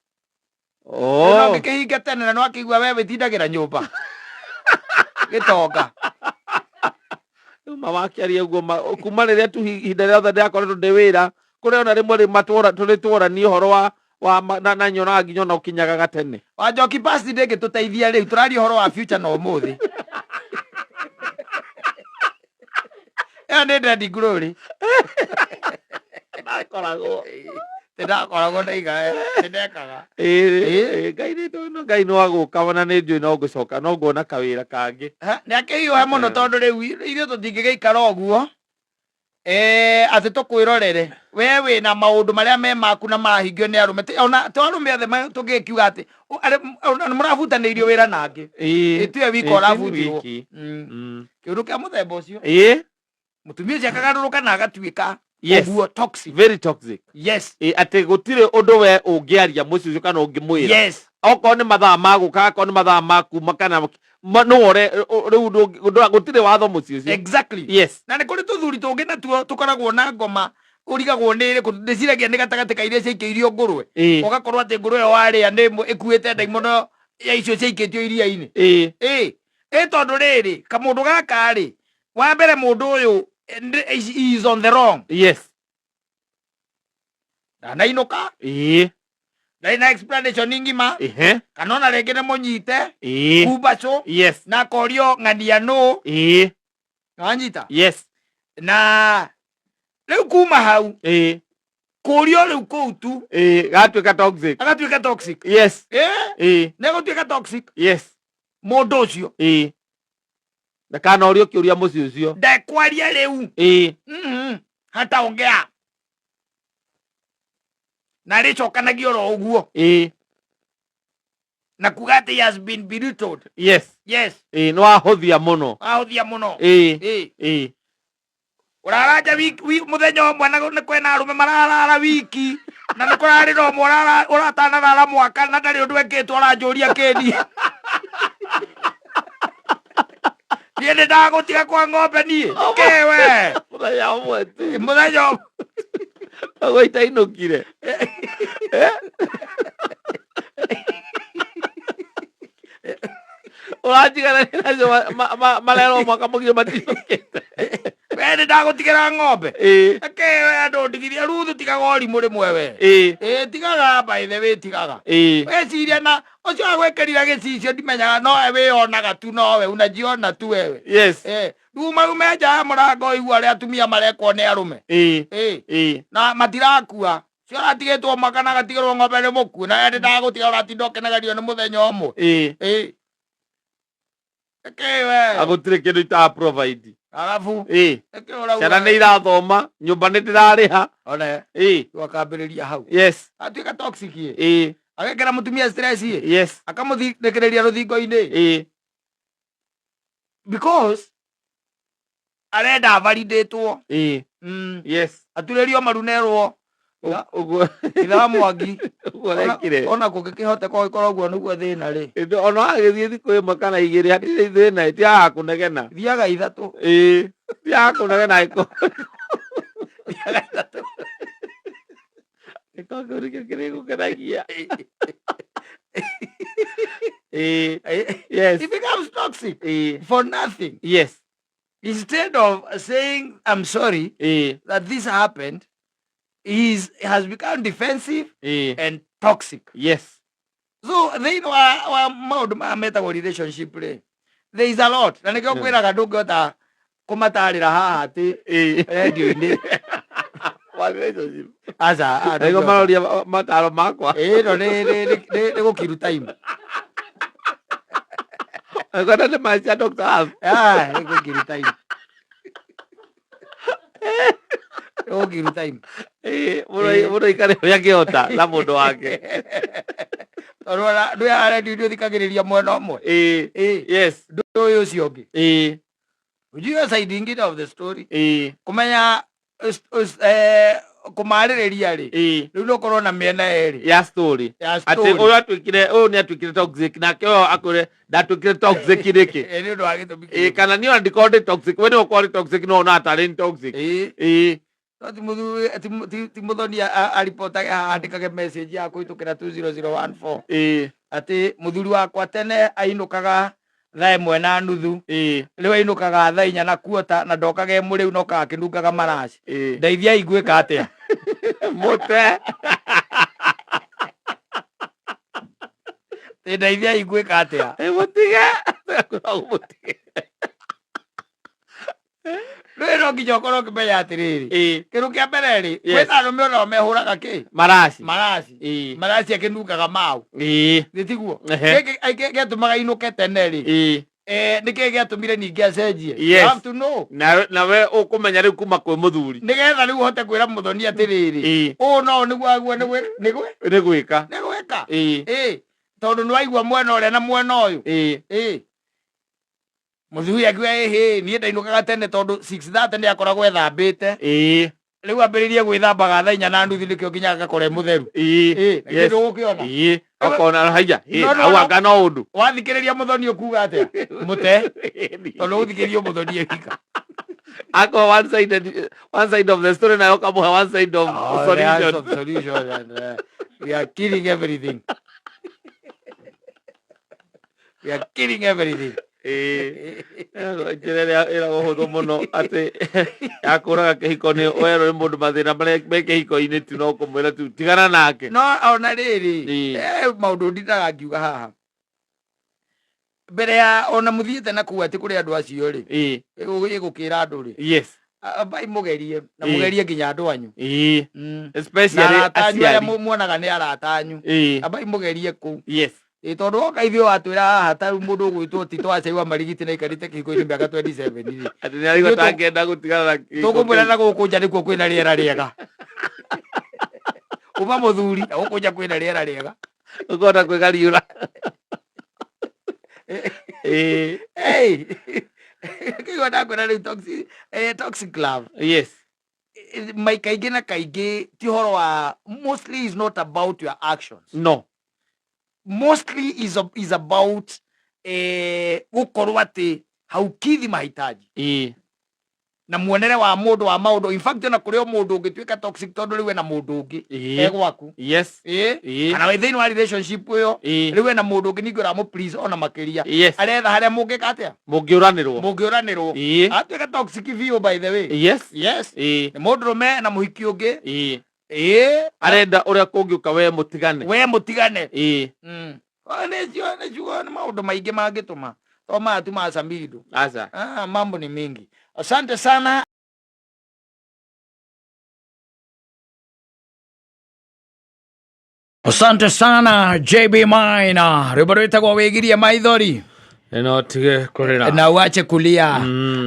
No ngĩkĩhinge tene, na nĩwakĩigua we wĩtindagĩra nyũmba gĩtonga. Rĩu ma wakĩaria ũguo, kuma rĩrĩa tu ihinda rĩothe ndĩrakoretwo ndĩ wĩra kũrĩa, ona rĩmwe rĩ matwora tũrĩ tworanie ũhoro wa na nyonaga nginya ona ũkinyaga gatene. Wanjoki, past ndĩngĩtũteithia rĩu, tũraria ũhoro wa future na ũmũthĩ. Ĩyo nĩ Daddy Glory. Ndakoragwo. Nĩndakoragwo ndaiga nĩndekaga. Ngai nĩ no Ngai no agũka, na nĩ njũĩ no ngũcoka, no nguona kawĩra kangĩ. Nĩ akĩhiũhe mũno, tondũ rĩu ithuĩ tũtingĩgĩikara ũguo atĩ tũkwĩrorere we wĩna maũndũ marĩa me maku na marahingio nĩ arũme. Ona to arũme othe, tũngĩkiuga atĩ ona nĩ mũrabutanĩirio wĩra nangĩ. Tiwe wika ũrabutirwo. Wiki. Kĩũndũ kĩa mũthemba ũcio, mũtumia ũcio akagarũrũka na agatuĩka ũguo toxic. Very toxic. Atĩ gũtirĩ ũndũ we ũngĩaria mũciĩ ũcio kana ũngĩmwĩra. Okorwo nĩ mathaa ma gũka, akorwo nĩ mathaa ma kuma, kana nĩwe rĩu gũtirĩ watho mũciĩ ũcio. Na nĩ kũrĩ tũthuri tũngĩ natuo tũkoragwo na ngoma ũrigagwo nĩ ĩrĩkũ. Ndĩciragia nĩ gatagatĩ ka iria ciaikĩirio ngũrwe. Ũgakorwo atĩ ngũrwe ĩyo warĩa nĩ ĩmwe ĩkuĩte ndaimono ya icio ciaikĩtio iria-inĩ. Ĩ tondũ rĩrĩ, kamũndũ gaka rĩ, wa mbere, mũndũ ũyũ he is on the wrong. Ndanainũka, ndarĩ na explanation ng'ima, kana ona rĩngĩ nĩ mũnyite kumbacũ na akorio ng'ania nũ. Wanyita? Na rĩu kuma hau kũrio rĩu kũu tu, Gatuĩka toxic. Agatuĩka toxic. Nĩ gũtuĩka toxic mũndũ ũcio. Ndakanorio kĩũria mũciĩ ũcio. Ndekwaria rĩu. Hataongea na rĩcokanagia oro ũguo na kuga atĩ he has been belittled. Nĩ wahũthia mũno. Ahũthia mũno. Ũraranja wiki mũthenya ũmwe, na nĩ kwĩna arũme mararara wiki, na nĩ kũrarĩ na ũmwe ũratanarara mwaka na ndarĩ ũndũ ekĩtwo, ũranjũria kĩni niĩ nĩ ndagũtiga kwa ng'ombe niĩ kĩwe. Mũthenya ũmwe tu. Mũthenya ũmwe. Ũguo itainũkire. Ũranjiganania nacio marerwo mwaka mũgima matinũkĩte. We nĩ ndagũtigĩra ng'ombe. Kĩwe andũ ndigithia ruthu, tigaga ũrimũ rĩmwe we. Ĩ tigaga, by the way, tigaga. Weciria na ũcio agwĩkĩrire gĩcicio, ndimenyaga nowe wĩyonaga tu, nowe unajiona tu wewe. Rĩu maume nja ya mũrango, ũigua ũrĩa atumia marekwo nĩ arũme. Na matirakua cio ũratigĩtwo mwaka na agatigĩrwo ng'ombe nĩ mũkuũ, na nĩ ndagũtiga ũratinda ũkenegerio nĩ mũthenya ũmwe. Ĩkĩwe. Gũtirĩ kĩndũ ita provide. Arabu ĩkĩ ũrauga? Ciana nĩ irathoma, nyũmba nĩ ndĩrarĩha. One rĩu akambĩrĩria hau, atuĩka toxic ĩ, agekĩra mũtumia stress ĩ, akamũthikĩrĩria rũthingo-inĩ because arenda validatwo. Aturĩrio maru nerwo Ũguo ithe wa Mwangi. Ũguo arekire. Ona kũngĩkĩhoteka ũgĩkorwo ũguo nĩguo thĩna rĩ. Ĩndĩ ona wagĩthiĩ thikũ ĩmwe kana igĩrĩ, hatirĩ thĩna, tiagaga kũnegena. Thiaga 3. Tiagaga kũnegena angĩkorwo Thiaga 3. Gĩko kĩu nĩkĩo kĩrĩgũkenagia. It becomes toxic for nothing. Instead of saying, "I'm sorry that this happened," he has become defensive and toxic. So thĩinĩ wa maũndũ maya metagwo relationship rĩ, there is a lot, na nĩkĩo ngwĩraga ndũngĩhota kũmatarĩra haha atĩ radio-inĩ. Wa relationship. Aca, ah, Nĩguo ndũngĩhota. maroria mataro makwa. Ĩĩ, no nĩ gũkiru time. Ngona nĩ ma cia Dr. Love. Ah, nĩ gũkiru time, nĩ gũkiru time. Ĩĩ, mũndũ aikare ũrĩa angĩhota na mũndũ wake. Tondũ ona ndũ ya radio ndũthikagĩrĩria mwena ũmwe. Ndũĩ ũcio ũngĩ. Ujue side ingĩ of the story. Kũmenya kũmarĩrĩria rĩ, rĩu nĩ ũkorwo na mĩena ĩrĩ ya story. Ya Atĩ story. Ũyũ atuĩkire, ũyũ nĩ atuĩkire toxic, nake ũyũ akwĩre ndatuĩkire toxic nĩkĩ. Nĩ ũndũ wa gĩtũmi Ĩĩ, kĩrĩkũ? kana niĩ ona ndikorwo ndĩ toxic, we nĩwe ũkorwo ũrĩ toxic, no ona atarĩ toxic. No ti mũthuri, ti mũthoni aripotage, andĩkage message ya kũhĩtũkĩra 20014 atĩ mũthuri wakwa tene ainũkaga 1:30, rĩu ainũkaga 4:15 na ndokaga e mũrĩu, nokaga akĩnungaga maraci. Ndeithiai, ngwĩka atĩa? Mũte. Ĩ, ndeithiai, ngwĩka atĩa? Ĩ, mũtige. Mũtige. Rĩu no nginya ũkorwo ũkĩmenya atĩrĩrĩ, kĩndũ kĩa mbere rĩ, kwĩna arũme onao mehũraga kĩ? Maraci. Maraci. Maraci akĩnungaga mau. Nĩ tiguo? Ehe. Gĩkĩ gĩatũmaga inũke tene rĩ, nĩkĩ gĩatũmire ningĩ acenjie? You have to know. Nawe ũkũmenya rĩu kuma kwĩ mũthuri. Nĩgetha rĩu ũhote kwĩra mũthoni atĩrĩrĩ, ũũ no nĩguo aguo nĩ Nĩ gwĩka. Nĩ gwĩka. Ĩĩ, tondũ nĩ waigua mwena ũrĩa na mwena ũyũ. Ĩĩ, mũthuri akiuga, "Ĩhĩ, niĩ ndainũkaga tene tondũ 6:30 nĩ akoragwo ethambĩte. Rĩu ambĩrĩrie gwĩthambaga 4:30, nĩkĩo nginya agakora e mũtheru." Ĩĩ, na kĩndũ ũgũkĩona. Ĩĩ, okona haiya. No, Hau no. anga no ũndũ. Wathikĩrĩria mũthoni ũkuga atĩa? Mũte, tondũ ũthikĩrĩrio mũthoni ewika. Ako one side of the story, nayo ũkamũhe one side of Oh, the solution. of solution and we are killing everything. We are killing everything. Ĩĩ. Njĩra ĩrĩa ĩragwo hũthũ mũno atĩ ya kũraga kĩhiko nĩ werwo nĩ mũndũ mathĩna marĩa me kĩhiko-inĩ, tu no kũmwĩra tu tigana nake. No ona rĩrĩ, maũndũ ndindaga ngiuga haha mbere ya ona mũthiĩte na kuu atĩ kũrĩ andũ acio rĩ, ĩgũkĩra andũ rĩ, ambai mũgerie na mũgerie nginya andũ anyu. Na Especially arata anyu arĩa aciari. muonaga nĩ arata anyu, ambai mũgerie kũu. Ĩ, tondũ woka ithuĩ watwĩra haha ta rĩu mũndũ ũgwĩtwo Tito Acai wa Marigiti na aikarĩte kĩhiko-inĩ mĩaka 27 rĩ, Atĩ nĩ arigwo Ithuĩ tangĩenda gũtigana na kĩhiko tũkũmwĩra kĩu. na gũkũ nja nĩkuo kwĩna rĩera rĩega. Uma mũthuri, na gũkũ nja kwĩna rĩera rĩega. Ũkona kwĩgariũra. Ĩĩ. Hey! Kĩigua ndakwĩra rĩu toxic love, mai kaingĩ na kaingĩ ti ũhoro wa, mostly is not about your actions. No. Mostly is about gũkorwo atĩ haukidhi mahitaji na muonere wa mũndũ wa maũndũ. In fact, ona kũrĩ o mũndũ ũngĩtuĩka toxic tondũ rĩu ena mũndũ ũngĩ e gwaku. Kana wĩ thĩinĩ wa relationship ĩyo, rĩu ena mũndũ ũngĩ ningĩ ũramũ please ona makĩria. Aretha harĩa mũngĩka atĩa? Mũngĩũranĩrwo. Mũngĩũranĩrwo. Atuĩka toxic biũ, by the way. Yes. Nĩ mũndũrũme na mũhiki ũngĩ. Arenda ũrĩa kũngĩũka we mũtigane. We mũtigane. Oh, nĩcio nĩ maũndũ maingĩ mangĩtũma to maya tu ma Samido. Aca. Ah, mambo ni mingi. Asante sana. Asante sana, JB Maina. Rwĩmbo rwĩtagwo Wĩgirie Maithori. No tige kũrĩra. Na uache kulia.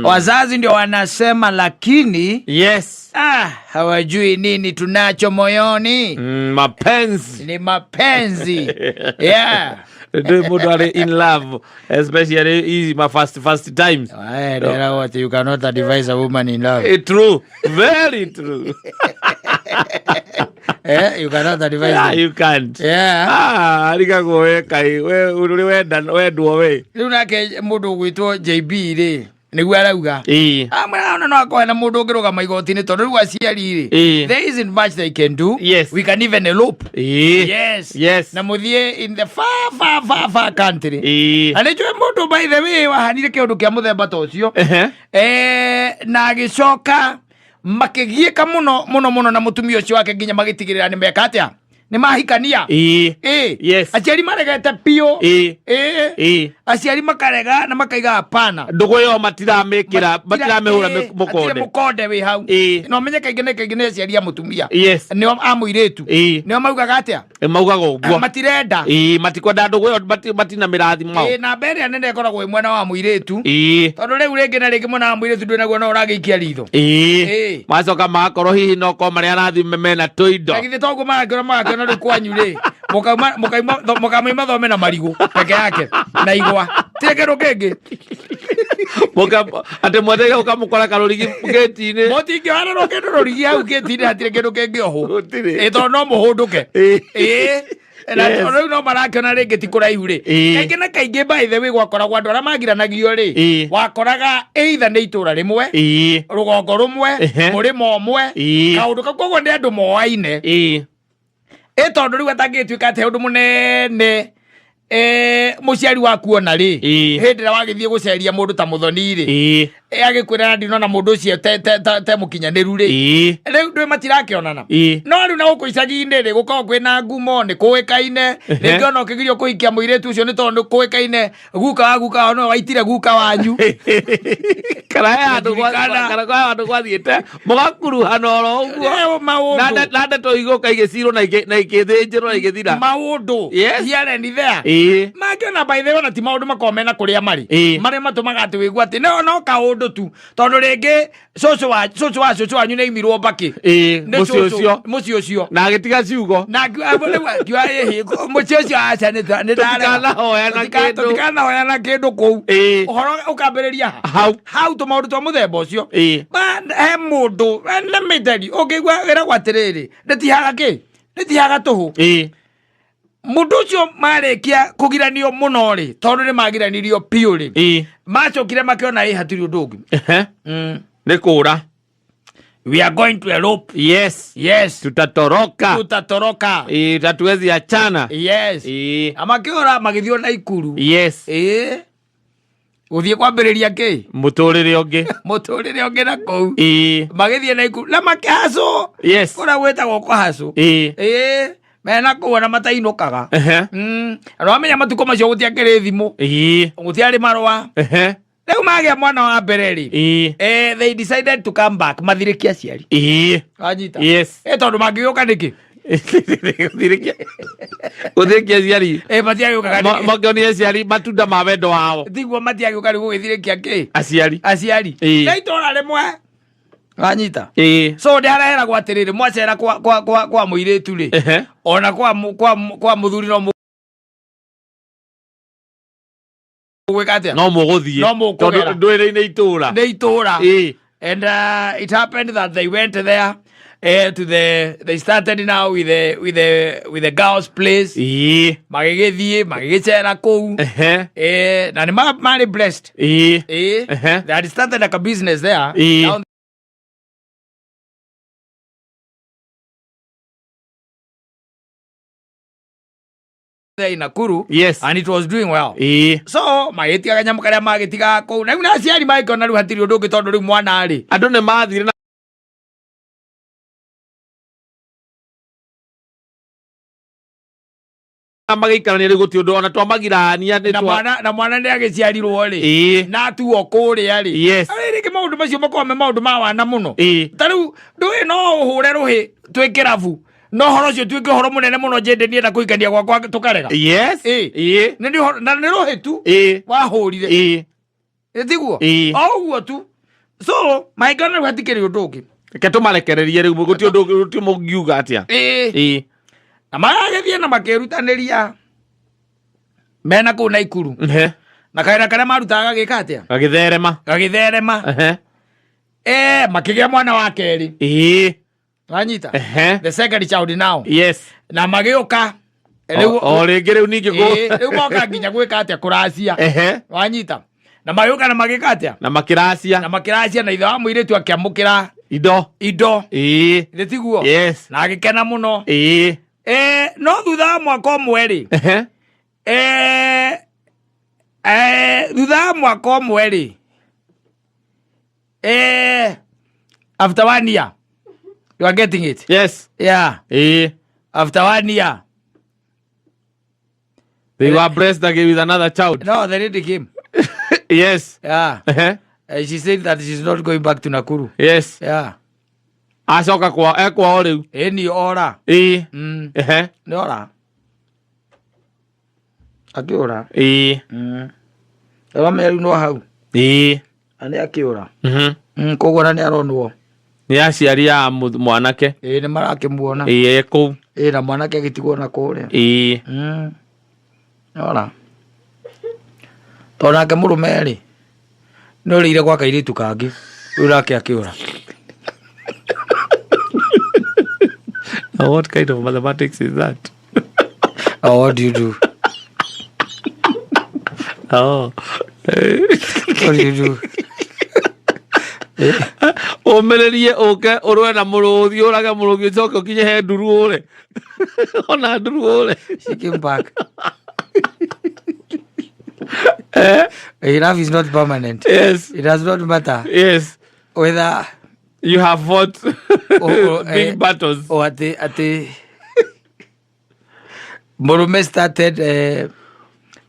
Wazazi ndio wanasema, lakini ah, hawajui nini tunacho moyoni. Mapenzi. Ni mapenzi, yeah. Ndĩ mũndũ arĩ in love, especially hizi ma first times. Aye, there what you cannot advise a woman in love. True, very true. Eh, you cannot advise them. You can't. Yeah. Ah, arigagwo we kai we ũrĩ wenda wendwo we. Rĩu nake mũndũ ũgwĩtwo JB rĩ, Nĩguo arauga. Amwĩra ona no akorwo na mũndũ ũngĩrũgama igoti-inĩ, tondũ rĩu aciari rĩ, there isn't much they can do. We can even elope. Yes. Na mũthiĩ in the far, far, far, far country. Na nĩ njũĩ mũndũ, by the way, wahanire kĩũndũ kĩa mũthemba ta ũcio. Na agĩcoka makĩgiĩka mũno mũno mũno na mũtumia ũcio wake nginya magĩtigĩrĩra nĩ meka atĩa, nĩ mahikania. Aciari maregete biũ. Aciari makarega na makaiga hapana. Ndũgũ ĩyo matiramĩkĩra, matiramĩhũra mũkonde. Mũkonde. Mũkonde wĩ hau. Na ũmenye kaingĩ na kaingĩ nĩ aciari a mũtumia, nĩo a mũirĩtu, nĩo maugaga atĩa? Maugaga ũguo. Matirenda. Matikwenda ndũgũ ĩyo, matina mĩrathimo. Na mbere ĩrĩa nene ĩkoragwo ĩ mwena wa mũirĩtu, tondũ rĩu rĩngĩ na rĩngĩ mwena wa mũirĩtu ndwĩ naguo, no ũragĩikia ritho. Macoka magakorwo hihi no korwo marĩa arathime mena tũindo. Na githĩ toguo marakĩona, magakĩona rĩu kwanyu rĩ, mũkauma thome na marigũ peke yake na igwa, tirĩ kĩndũ kĩngĩ. Atĩ mwetereire ũkamũkora karũrigi ngĩti-inĩ. Mũtingĩohererwo kĩndũ rũrigi hau gĩti-inĩ, hatirĩ kĩndũ kĩngĩohwo. Gũtirĩ. Tondũ no mũhũndũke. Na rĩu no marakĩona rĩngĩ ti kũraihu rĩ. Kaingĩ na kaingĩ, by the way, gwakoragwo andũ arĩa magiranagio rĩ, wakoraga either nĩ itũra rĩmwe, rũgongo rũmwe, mũrĩmo ũmwe, kaũndũ kau, koguo nĩ andũ moaine. Ĩ tondũ rĩu atangĩtuĩka atĩ ũndũ mũnene, mũciari waku ona rĩ, hĩndĩ ĩrĩa wagĩthiĩ gũceria mũndũ ta mũthoni rĩ, agĩkwĩra na ndinona mũndũ ũcio te mũkinyanĩru rĩ, rĩu ndwĩ matirakĩonana. No rĩu na gũkũ icagi-inĩ rĩ, gũkoragwo kwĩna ngumo, nĩ kũĩkaine. Rĩngĩ ona ũkĩgirio kũhikia mũirĩtu ũcio nĩ tondũ nĩ kũĩkaine guka wa guka wao nĩwe waitire guka wanyu. Kana he handũ Ndirikana. Kana he handũ gwathiĩte mũgakuruhana oro ũguo. Maũndũ. Na ndeto igũka igĩcirwo na igĩthĩnjĩrwo na igĩthira. Maũndũ here and there. Mangĩona, by the way, ona ti maũndũ makoragwo mena kũrĩa marĩ, marĩa matũmaga atĩ wĩigua atĩ no kaũndũ tu, tondũ rĩngĩ cũcũ wa cũcũ wanyu nĩ aimirwo mbakĩ. Nĩ Mũciĩ cũcũ- ũcio. Mũciĩ ũcio. Na agĩtiga ciugo. Na rĩu akiuga, "Ĩhĩ, mũciĩ ũcio aca nĩ ndarega." Tũtikanahoya na kĩndũ. Tũtikanahoya na kĩndũ kũu. Ũhoro ũkambĩrĩria ha? Hau. Hau, tũmaũndũ twa mũthemba ũcio. He mũndũ, let me tell you, ũngĩigua wĩragwo atĩrĩrĩ, ndĩtihaga kĩ, ndĩtihaga tũhũ. Mũndũ ũcio marĩkia kũgiranio mũno rĩ, tondũ nĩ magiranirio biũ rĩ, macokire makĩona ĩ hatirĩ ũndũ ũngĩ. Nĩ kũra. We are going to elope. Yes. Tutatoroka. Tutatoroka. Tatuwezi achana. Na makĩũra magĩthiĩ na Ikuru. Gũthiĩ kwambĩrĩria kĩ? Mũtũrĩre ũngĩ. Mũtũrĩre ũngĩ na kũu. Magĩthiĩ na Ikuru na makĩhacwo. Kũrĩa gwĩtagwo kũhacwo. Mena kũu ona matainũkaga. Na wamenya matukũ macio gũtiakĩrĩ thimũ, gũtiarĩ marũa. Rĩu magĩa mwana wa mbere rĩ, they decided to come back mathirĩkie aciari. Wanyita? Yes. Tondũ mangĩgĩũka nĩkĩ? Gũthirĩkia aciari. Matiagĩũkaga nĩkĩ? Makĩonia aciari matunda ma wendo wao. Tiguo, matiagĩũka rĩu gũgĩthirĩkia kĩ? Aciari. Aciari. Na itũra rĩmwe, wanyita? So ndĩ haraheragwo atĩrĩrĩ, mwacera kwa mũirĩtu rĩ, ona kwa mũthuri no mũgwĩka atĩa? No mũgũthiĩ. No mũkũgera. Tondũ ndwĩrĩ-inĩ itũra. Nĩ itũra. And it happened that they went there, to the they started now with the girls' place. Magĩgĩthiĩ magĩgĩcera kũu. Na nĩ marĩ blessed. They had started like a business there down there in Nakuru. And it was doing well. So magĩtiga kanyamũ karĩa magĩtigaga kũu, na rĩu na aciari magĩkĩona rĩu hatirĩ ũndũ ũngĩ, tondũ rĩu mwana rĩ, Andũ nĩ mathire na magĩikarania rĩu gũtirĩ ũndũ ona twamagirania nĩ na mwana nĩ agĩciarirwo rĩ, na atuo kũrĩa rĩ. Rĩngĩ maũndũ macio makoragwo me maũndũ ma wana mũno. Ta rĩu ndũĩ no ũhũre rũhĩ twĩ kĩrabu, no ũhoro ũcio tuĩke ũhoro mũnene mũno, njende nienda kũhikania gwakwa tũkarega. Na nĩ rũhĩ tu wahũrire. Tiguo? O ũguo tu. So mangĩona rĩu hatikĩrĩ ũndũ ũngĩ. Reke tũmarekererie rĩu, gũtirĩ ũndũ, gũtirĩ mũngiuga atĩa. Na magagĩthiĩ na makĩrutanĩria mena kũu Naikuru. Na kawĩra karĩa marutaga gagĩka atĩa? Gagĩtherema. Gagĩtherema. Makĩgĩa mwana wa kerĩ. Wanyita? The second child now. Na magĩũka rĩu o rĩngĩ rĩu ningĩ Rĩu moka nginya gwĩka atĩa? Kũracia. Wanyita? Na magĩũka na magĩka atĩa? Na makĩracia. Na makĩracia, na ithe wa mũirĩtu akĩamũkĩra indo. Indo. Githĩ tiguo? Yes. Na agĩkena mũno. No thutha wa mwaka ũmwe rĩ, thutha wa mwaka ũmwe rĩ, after one year, you are getting it? Yes. Yeah. After one year, they were blessed again with another child. No, the lady came. Yeah. She said that she's not going back to Nakuru. Yeah. Acoka kwa ekwao rĩu. Ĩni ora. Nĩ ora, akĩũra. Ũramenya rĩu no hau. Na nĩ akĩũra. Koguo na nĩ aronwo. Nĩ aciari a mwanake. Ĩĩ, nĩ marakĩmuona. Ĩĩ, kũu. Ĩĩ, na mwanake agĩtigwo na kũrĩa. Ora tondũ nake mũrũme rĩ, nĩ ũrĩire gwa kairĩtu kangĩ, rĩu nake akĩũra. Now what kind of mathematics is that? Oh, what do you do? Oh. What do you do? Ũmĩrĩrie ũke ũrũe na mũrũthi, ũrage mũrũthi, ũcoke ũkinye he nduru ũre, ona nduru ũre. She came back. Love is not permanent. It does not matter whether you have fought Oh, big battles. O atĩ mũrũme started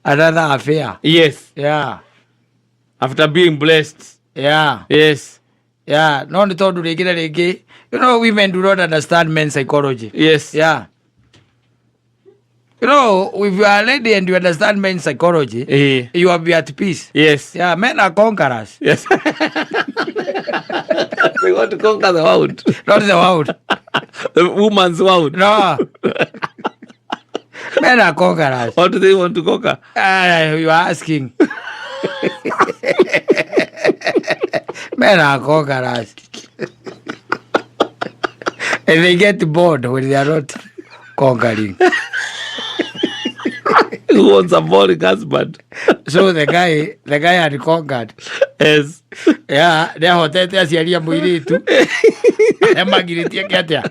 another affair. Yeah. After being blessed. Yeah, no nĩ tondũ rĩngĩ na rĩngĩ, women do not understand men psychology. Yeah, if you are a lady and you understand men psychology, you will be at peace. Yeah, men are conquerors. Yes, they want to conquer the world. Not the world. The woman's world. No, men are conquerors. What do they want to conquer? You are asking. Men are conquerors. And they get bored when they are not conquering. Who wants a boring husband? So the guy had conquered. Yeah, nĩahotete aciari a mũirĩtu arĩa magirĩtie ke atĩa?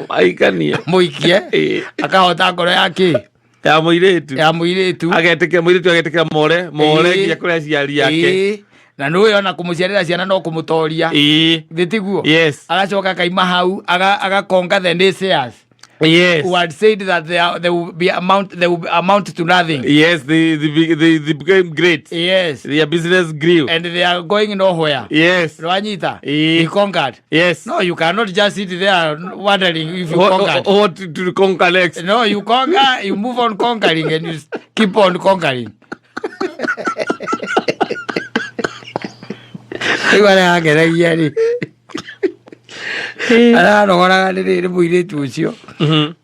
Maikanie. Mũikie. Akahota ngoro ya kĩ? Ya mũirĩtu. Ya mũirĩtu. Agetĩkĩra mũirĩtu, agetĩkĩra more more nginya kũrĩ aciari ake. Na nĩũĩ ona kũmũciarĩra ciana no kũmũtoria. Thĩ tiguo? Yes. Agacoka akaima hau agakonga the naysayers who had said that they will be amount they will amount to nothing. Yes, they became great. Their business grew. And they are going nowhere. Rwanyita. He conquered. No, you cannot just sit there wondering if you conquered. What to conquer next? No, you conquer, you move on conquering and you keep on conquering. Rĩu arĩa angenagia rĩ, aranogoraga nĩ mũirĩtu ũcio.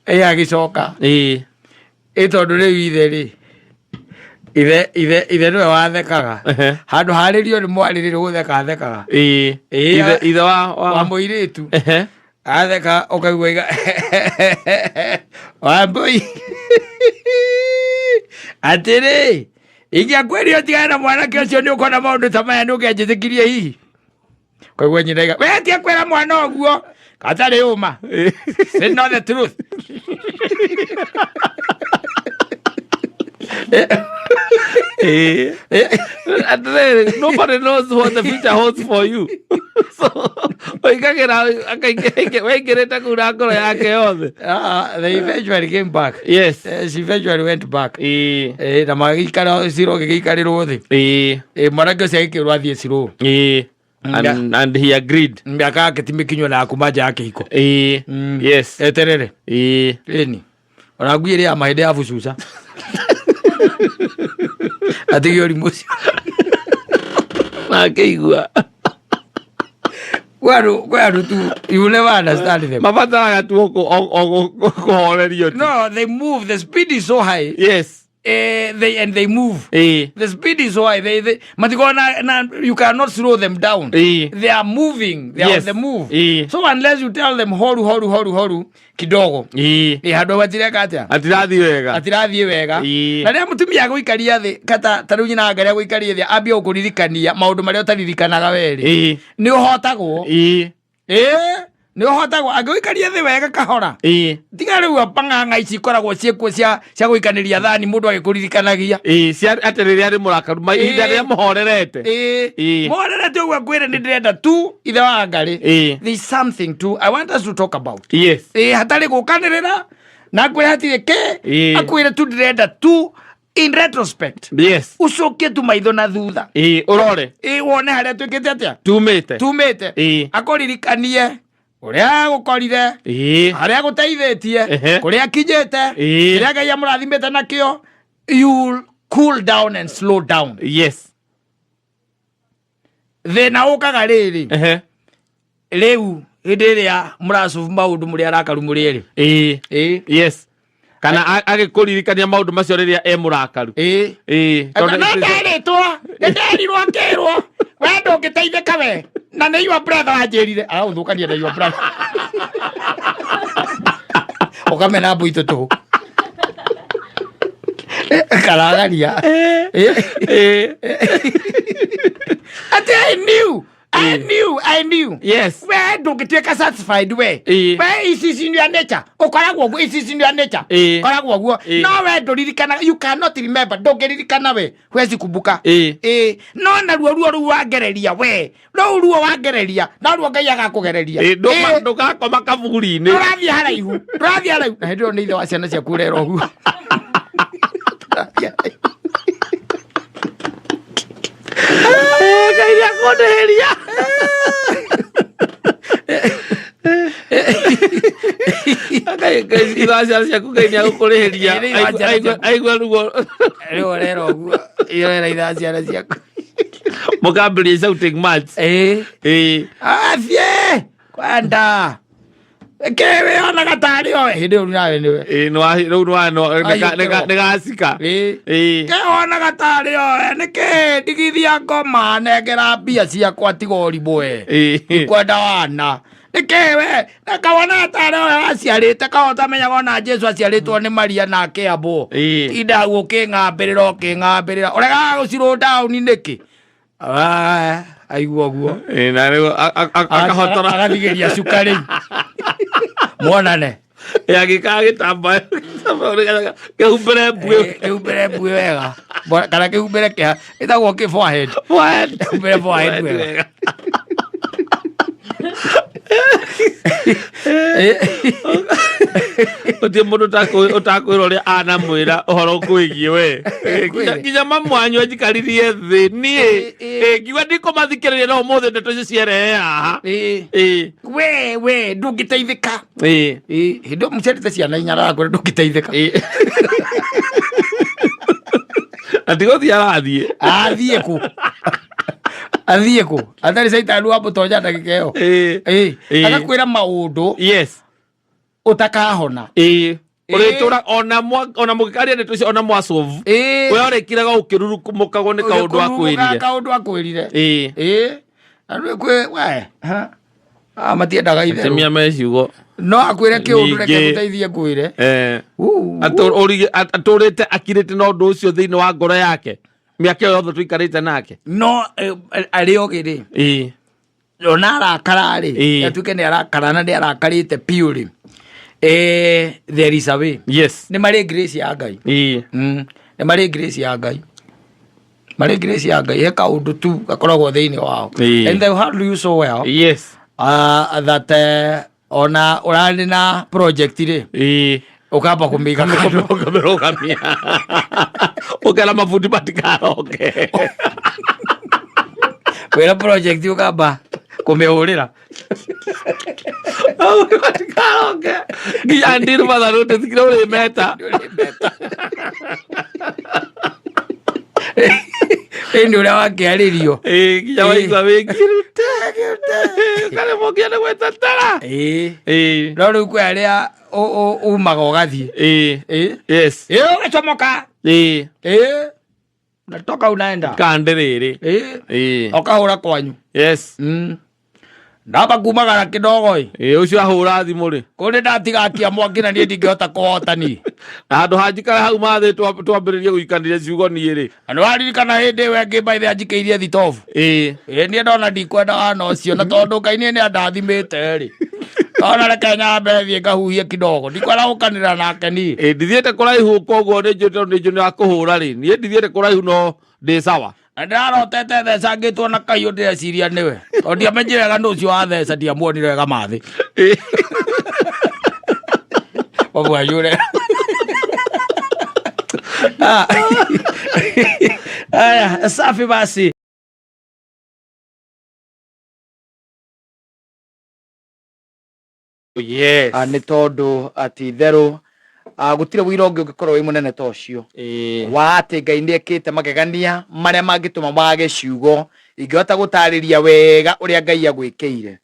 Ĩ agĩcoka. Ĩ tondũ rĩu ithe rĩ, ithe nĩwe wathekaga. Handũ harĩrio nĩ mwarĩ rĩ, gũtheka athekaga. Ithe wa wa mũirĩtu. Atheka ũkaigua iga wambui atĩrĩ, ingĩakwĩria ũtigane na mwanake ũcio nĩ ũkona maũndũ ta maya, nĩ ũngĩanjĩtĩkirie hihi? Ũkaigua nyina iga, we tiga kwĩra mwana ũguo gatarĩ ũma. Say not the truth. Atĩrĩrĩ, nobody knows what the future holds for you, so oigagĩra waingĩrĩte kũu na ngoro yake yothe. Ah, they eventually came back. She eventually went back. Na magĩikara ciro gĩgĩikarĩrwo thĩ. Mwanake ũcio agĩkĩrwo athiĩ ciro. And he agreed. Mĩaka yake ti mĩkinyu na ya kuma nja ya kĩhiko. Eterere. Ĩni ona ngui ĩrĩa ya mahĩndĩ ya bucuca atige ũrimũ ũcio. Na akĩigua. Kwĩ andũ tu you will never understand them. Mabataraga tu o kũhorerio tu. No, they move, the speed is so high. They and they move. The speed is why they matikoragwo na you cannot slow them down. They are moving, they are on the move. So unless you tell them horu horu horu horu kidogo, ĩ handũ hau atireka atĩa? Atirathiĩ wega. Atirathiĩ wega. Na rĩrĩa mũtumia agũikaria thĩ, kata ta rĩu nyina wa Ngai agũikaria thĩ, ambie gũkũririkania maũndũ marĩa ũtaririkanaga werĩ, nĩ ũhotagwo. Ĩĩ, nĩ ũhotagwo angĩgũikaria thĩ wega kahora. Tiga rĩu pang'ang'a ici ikoragwo ciĩkuo cia gũikanĩria thani mũndũ agĩkũririkanagia. Ĩĩ, cia atĩ rĩrĩa arĩ mũrakaru ihinda rĩrĩa mũhorerete. Ĩĩ, mũhorerete ũguo ngwĩre nĩ ndĩrenda tu ithe wa Ngarĩ. There is something to I want us to talk about. Ĩĩ, hatarĩ gũkanĩrĩra na ngwĩre hatirĩ kĩ. Akwĩre tu ndĩrenda tu in retrospect, ucokie tu maitho na thutha. Ĩĩ, ũrore. Ĩĩ, wone harĩa twĩkĩte atĩa. Tumĩte. Tumĩte. Akũririkanie ũrĩa agũkorire, harĩa agũteithĩtie, kũrĩa akinyĩte, kĩrĩa Ngai amũrathimĩte nakĩo. You cool down and slow down. Thĩna ũkaga rĩrĩ, rĩu hĩndĩ ĩrĩa mũracubu maũndũ mũrĩ arakaru mũrĩ erĩ. Ĩĩ. Yes, kana agĩkũririkania maũndũ macio rĩrĩa e mũrakaru. Ĩĩ, tondũ no nderĩtwo, nĩnderirwo ngĩrwo we ndũngĩteithĩka we, na nĩ your brother wanjĩrire, araũthũkania na your brother, ũkamena mbu itũ tũhũ karagaria. Atĩ I knew, I knew, I knew. We ndũngĩtuĩka satisfied we. We ici ici nĩ nature ũkoragwo ũguo, ici ici nĩ nature. Koragwo ũguo. No we ndũririkanaga, you cannot remember, ndũngĩririkana we, huwezi kumbuka. Ĩĩ, no naruo ruo rũu wangereria we, rũu ruo wangereria no ruo Ngai agakũgereria. Ndũgakoma kaburi-inĩ. Ndũrathiĩ haraihu, ndũrathiĩ haraihu, na hĩndĩ ĩyo nĩ ithe wa ciana ciaku ũrera ũguo. Ndũrathiĩ haraihu. Ngai nĩ akũndĩhĩria. Ngai, Ngai, ithe wa ciana ciaku, Ngai nĩ agũkũrĩhĩria. Ĩĩ, ithe wa ciana ciaku. Aigua ruo. Rĩu ũrera ũguo ũrera ithe wa ciana ciaku. Mũkambĩrĩria shouting match. Ĩĩ. Athiĩ kwenda kĩwĩ onaga tarĩ oe hĩndĩ ĩyo nawe nĩwe. Ĩĩ, rĩu Aiyũkĩrwo. nĩ gacika. Ĩĩ. Kĩwonaga tarĩ oe nĩkĩ ndigithia ngoma nengera mbia ciakwa tiga ũrimũ we. Kwenda wana nĩkĩ we na kawonaga tarĩ oe waciarĩte kahota menyaga ona Jesu aciarĩtwo nĩ Maria na akĩambwo. Tinda hau ũkĩng'ambĩrĩra ũkĩng'ambĩrĩra ũregaga gũcirũ down nĩkĩ? Ah, aigua ũguo. Ĩĩ, na rĩu akahotora. Agathigĩria cuka rĩu mwonane. Agĩkaga gĩtambaya kĩhumbĩre mbuĩ. Kĩhumbĩre mbuĩ wega. Kana kĩhumbĩre kĩa ĩtagwo kĩ forehead. Forehead. Kĩhumbĩre forehead wega. Gũtirĩ mũndũ ũtakwĩra ũrĩa anamwĩra ũhoro ũkwĩgiĩ we. Nginya mamu wanyu anjikaririe thĩ niĩ. Ngiuga ndikũmathikĩrĩria no ũmũthĩ ndeto icio cierehe haha. We ndũngĩteithĩka. Hĩndĩ ĩyo mũciarĩte ciana inya arakwĩra ndũngĩteithĩka. Na tigũthiĩ arathiĩ. Athiĩ kũ, athiĩ kũ atarĩ caitani wa mũtonya ndagĩka ĩyo? Agakwĩra maũndũ ũtakahona. Ũrĩtũra ona mũgĩkaria ndeto icio ona mwacovu, we ũrĩkiraga ũkĩrurumũkagwo nĩ kaũndũ akwĩrire. Kaũndũ akwĩrire. Ĩĩ. Na rĩu kwĩ we ha? Ah, matiendaga itherũ. Atumia me ciugo. No akwĩre kĩũndũ reke Ningĩ. gũteithie ngwĩre. Atũrĩte akirĩte na ũndũ ũcio thĩinĩ wa ngoro yake mĩaka ĩyo yothe tũikarĩte nake. No arĩ ogĩ rĩ, ona arakara rĩ, atuĩke nĩ arakara na nĩ arakarĩte piũ rĩ, there is a way. Nĩ marĩ grace ya Ngai. Nĩ marĩ grace ya Ngai, marĩ grace ya Ngai, he kaũndũ tu gakoragwo thĩinĩ wao. And they handle you so well, that ona ũrarĩ na project rĩ, ũkamba kũmĩiga kando. Ũkamĩrũgamia ũkera mabundi matikaroke. Wĩra project ũkamba kũmĩhũrĩra. Matikaroke nginya until further notice nginya ũrĩmeta. Ĩndĩ ũrĩa wakĩarĩrio. Ĩĩ, nginya waigua wĩ ngirute ũkaremwo nginya nĩ gwĩtetera. Ĩĩ. Ĩĩ. No rĩu kwĩ arĩa umaga ũgathiĩ. Ĩĩ. Ĩĩ. Yes. Ĩĩ, ũgacomoka. Ĩĩ. Ĩĩ. Natoka unaenda. Kandĩrĩrĩ. Ĩĩ. Ĩĩ. Ũkahũra kwanyu. Yes. Ndamba kumagara kidogo ĩ. Ĩĩ, ũcio ahũra thimũ rĩ. Kũrĩ ndatigakia mwaki na niĩ ndingĩhota kũhota niĩ. Na handũ ha njikare hau mathĩ twambĩrĩrie gũikanĩria ciugo niĩ rĩ. Na nĩ waririkana hĩndĩ ĩyo ĩngĩ by the way anjikĩirie thitobu. Ĩĩ. Ĩĩ niĩ ndona ndikwenda wana ũcio na tondũ Ngai niĩ nĩ andathimĩte rĩ. Ndona reke nyambe thiĩ ngahuhie kidogo. Ndikwenda gũkanĩra nake niĩ. Ĩĩ, ndithiĩte kũraihu koguo nĩ njũĩ tondũ nĩ njũĩ nĩ wa kũhũra rĩ. Niĩ ndithiĩte kũraihu no ndĩ sawa. Na ndĩrarotete thecangĩtwo na kahiũ ndĩreciria nĩwe. Tondũ ndiamenyire wega nũ ũcio watheca ndiamuonire wega mathĩ. Ũguo ayure. Ah. Aya, safi basi. Yes. Nĩ tondũ atĩ itherũ gũtirĩ ũira ũngĩ ũngĩkorwo wĩ mũnene ta ũcio wa atĩ Ngai nĩ ekĩte magegania marĩa mangĩtũma wage ciugo ingĩhota gũtarĩria wega ũrĩa Ngai agwĩkĩire,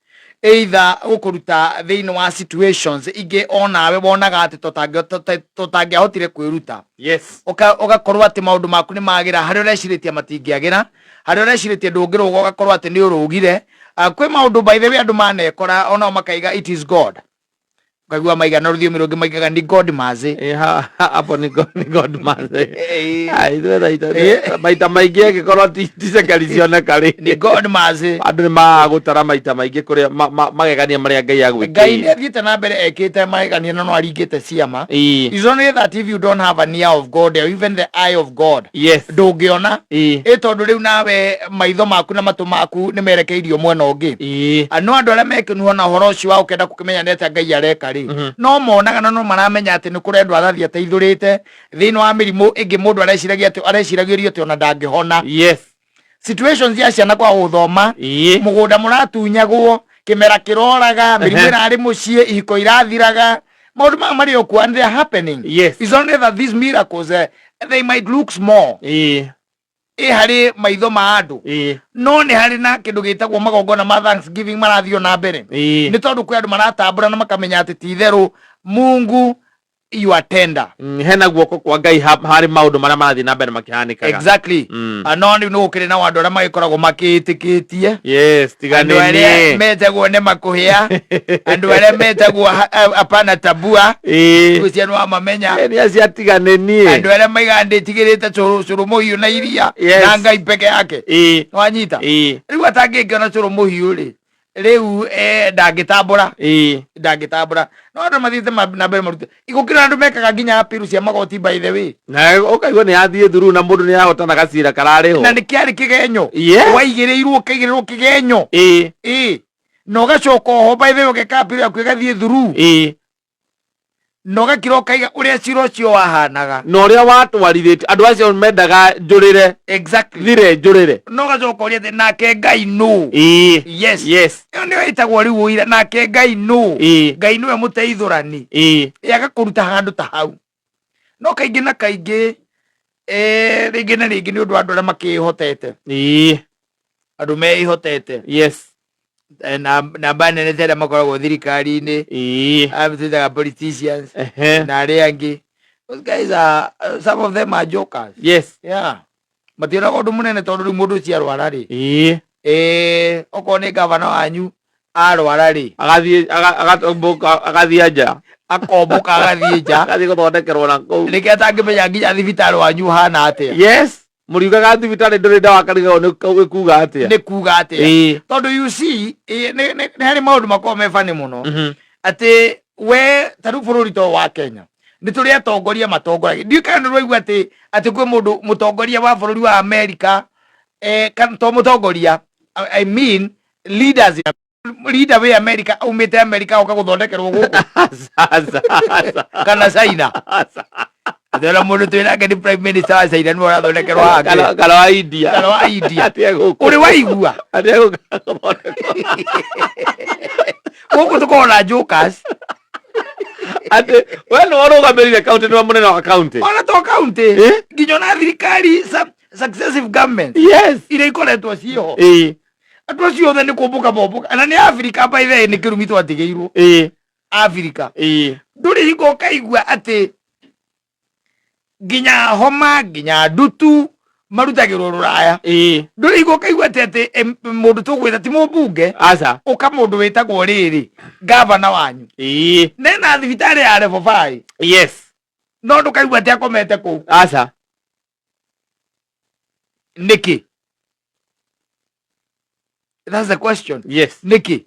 either gũkũruta thĩinĩ wa situations ingĩ onawe wonaga atĩ tũtangĩahotire kwĩruta. Yes. Ũgakorwo atĩ maũndũ maku nĩ magĩra harĩa ũrecirĩtie matingĩagĩra, harĩa ũrecirĩtie ndũngĩrũga ũgakorwo atĩ nĩ ũrũgire. Kwĩ maũndũ by the way andũ manekora onao makaiga it is God. Ũkaigua maiga na rũthiomi rũngĩ maigaga ni God mazi. Hapo ni God, ni God mazi. Ai, ithuĩ thaa maita maingĩ angĩkorwo ti cekeri cioneka rĩ. Ni God mazi. Andũ nĩ magũtara maita maingĩ kũrĩa magegania marĩa Ngai agwĩkĩire. Ngai nĩ athiĩte na mbere ekĩte magegania na no aringĩte ciama. It's only that if you don't have an ear of God or even the eye of God, Yes. ndũngĩona. Ĩĩ. Ĩ tondũ rĩu nawe maitho maku na matũ maku nĩ merekeirio mwena ũngĩ. No andũ arĩa mekĩnuo na ũhoro ũcio wa ũkenda gũkĩmenya nĩ atĩa Ngai areka rĩ, no monaga na no maramenya atĩ nĩ kũrĩ andũ arathiĩ ateithũrĩte thĩinĩ wa mĩrimũ ĩngĩ mũndũ areciragia atĩ areciragĩrio atĩ ona ndangĩhona. Yes. Situations ya ciana kwa gũthoma, mũgũnda mũratunyagwo, kĩmera kĩroraga, mĩrimũ ĩrarĩ mũciĩ, ihiko irathiraga, maũndũ maya marĩ o kuo and they are happening. Yes. It's only that these miracles, they might look small. Ĩ harĩ maitho ma andũ. No nĩ harĩ na kĩndũ gĩtagwo magongona ma Thanksgiving marathiĩ o na mbere. Nĩ tondũ kwĩ andũ maratambũra na makamenya atĩ ti itherũ Mungu you are tender. Hena guoko kwa Ngai harĩ maũndũ marĩa marathiĩ na mbere makĩhanĩkaga. Exactly. No rĩu nĩ gũkĩrĩ na andũ arĩa magĩkoragwo makĩĩtĩkĩtie. Yes, Andũ arĩa tiganĩrie. metagwo nĩ makũhĩa. Andũ arĩa metagwo hapana tabua. Ũcio nĩ wamamenya. Nĩ acio atiganĩrie. Andũ arĩa maigaga ndĩtigĩrĩte cũrũ mũhiũ na iria. Yes. Na Ngai peke yake. Nĩwanyita? Rĩu atangĩngĩona cũrũ mũhiũ rĩ, rĩu ndangĩtambũra. Ndangĩtambũra. No andũ mathiĩte na mbere marute. Gũkĩra andũ mekaga nginya appeal cia magoti by the way. Na ũkaigua nĩ yathiĩ through na mũndũ nĩ ahotana gacira kararĩ ho. Na nĩ kĩarĩ kĩgenyo. Yes. Waigĩrĩirwo ũkaigĩrĩrwo kĩgenyo. Na ũgacoka oho by the way ũgeka appeal yaku ĩgathiĩ through. Na ũgakira ũkaiga ũrĩa cira ũcio wahanaga. Na ũrĩa watwarithĩtie andũ acio mendaga njũrĩre. Exactly. Thire njũrĩre. Na ũgacoka ũria atĩ nake Ngai nũ. Yes. Yes. Ĩyo nĩyo ĩtagwo rĩu ũira nake Ngai nũ. Ngai nĩwe mũteithũrani. Agakũruta handũ ta hau. No kaingĩ na kaingĩ, rĩngĩ na rĩngĩ nĩ ũndũ wa andũ arĩa makĩhotete. Andũ meihotete. Yes. Namba nene ta arĩa makoragwo thirikari-inĩ. Aya twĩtaga politicians. Na arĩa angĩ. Those guys are, some of them are jokers. Yes. Yeah. Mationaga ũndũ mũnene tondũ rĩu mũndũ ũcio arwara rĩ. Okorwo nĩ gavana wanyu arwara rĩ. Agathiĩ, agatombũka, agathiĩ nja. Akombũka agathiĩ nja. Agathiĩ gũthondekerwo na kũu. Nĩkĩo atangĩmenya nginya thibitarĩ wanyu ũhana atĩa. Yes. Mũriugaga thibitarĩ ndũrĩ ndawa karigagwo nĩ kuga atĩa. Nĩ kuga atĩa. Tondũ you see, nĩ harĩ maũndũ makoragwo me funny mũno. Atĩ we ta rĩu bũrũri to wa Kenya. Nĩ tũrĩ atongoria matongoragia. Ndiũĩ kana nĩ ũraigua atĩ kwĩ mũndũ mũtongoria wa bũrũri wa Amerika, kana to mũtongoria, I mean leaders in leader wĩ America aumĩte America oka gũthondekerwo gũkũ. Sasa, sasa. Kana China. Ndĩrona mũndũ twĩ nake nĩ prime minister wa China nĩwe ũrathondekerwo haha. Kana, kana wa India. Kana wa India. Atige gũkũ. Ũrĩ waigua? Atige gũkũ gũthondekwo. Gũkũ tũkoragwo na jokers. Atĩ we nĩwe ũrũgamĩrĩire county, nĩwe mũnene wa county. Ona to county. Nginya ona thirikari, Successive governments iria ikoretwo ciĩho, andũ acio othe nĩ kũmbũka mombũka, na nĩ Africa, by the way, nĩ kĩrumi twatigĩirwo Africa. Ndũrĩ hingo ũkaigua atĩ nginya homa, nginya ndutu marutagĩrwo rũraya. Ndũrĩ hingo ũkaigua atĩ mũndũ tũgwĩta ti mũmbunge, Aca. Ũka mũndũ wĩtagwo rĩrĩ, gavana wanyu, nena thibitarĩ ya level 5, no ndũkaigua atĩ akomete kũu. Aca. Nĩkĩ? That's the question. Nĩkĩ?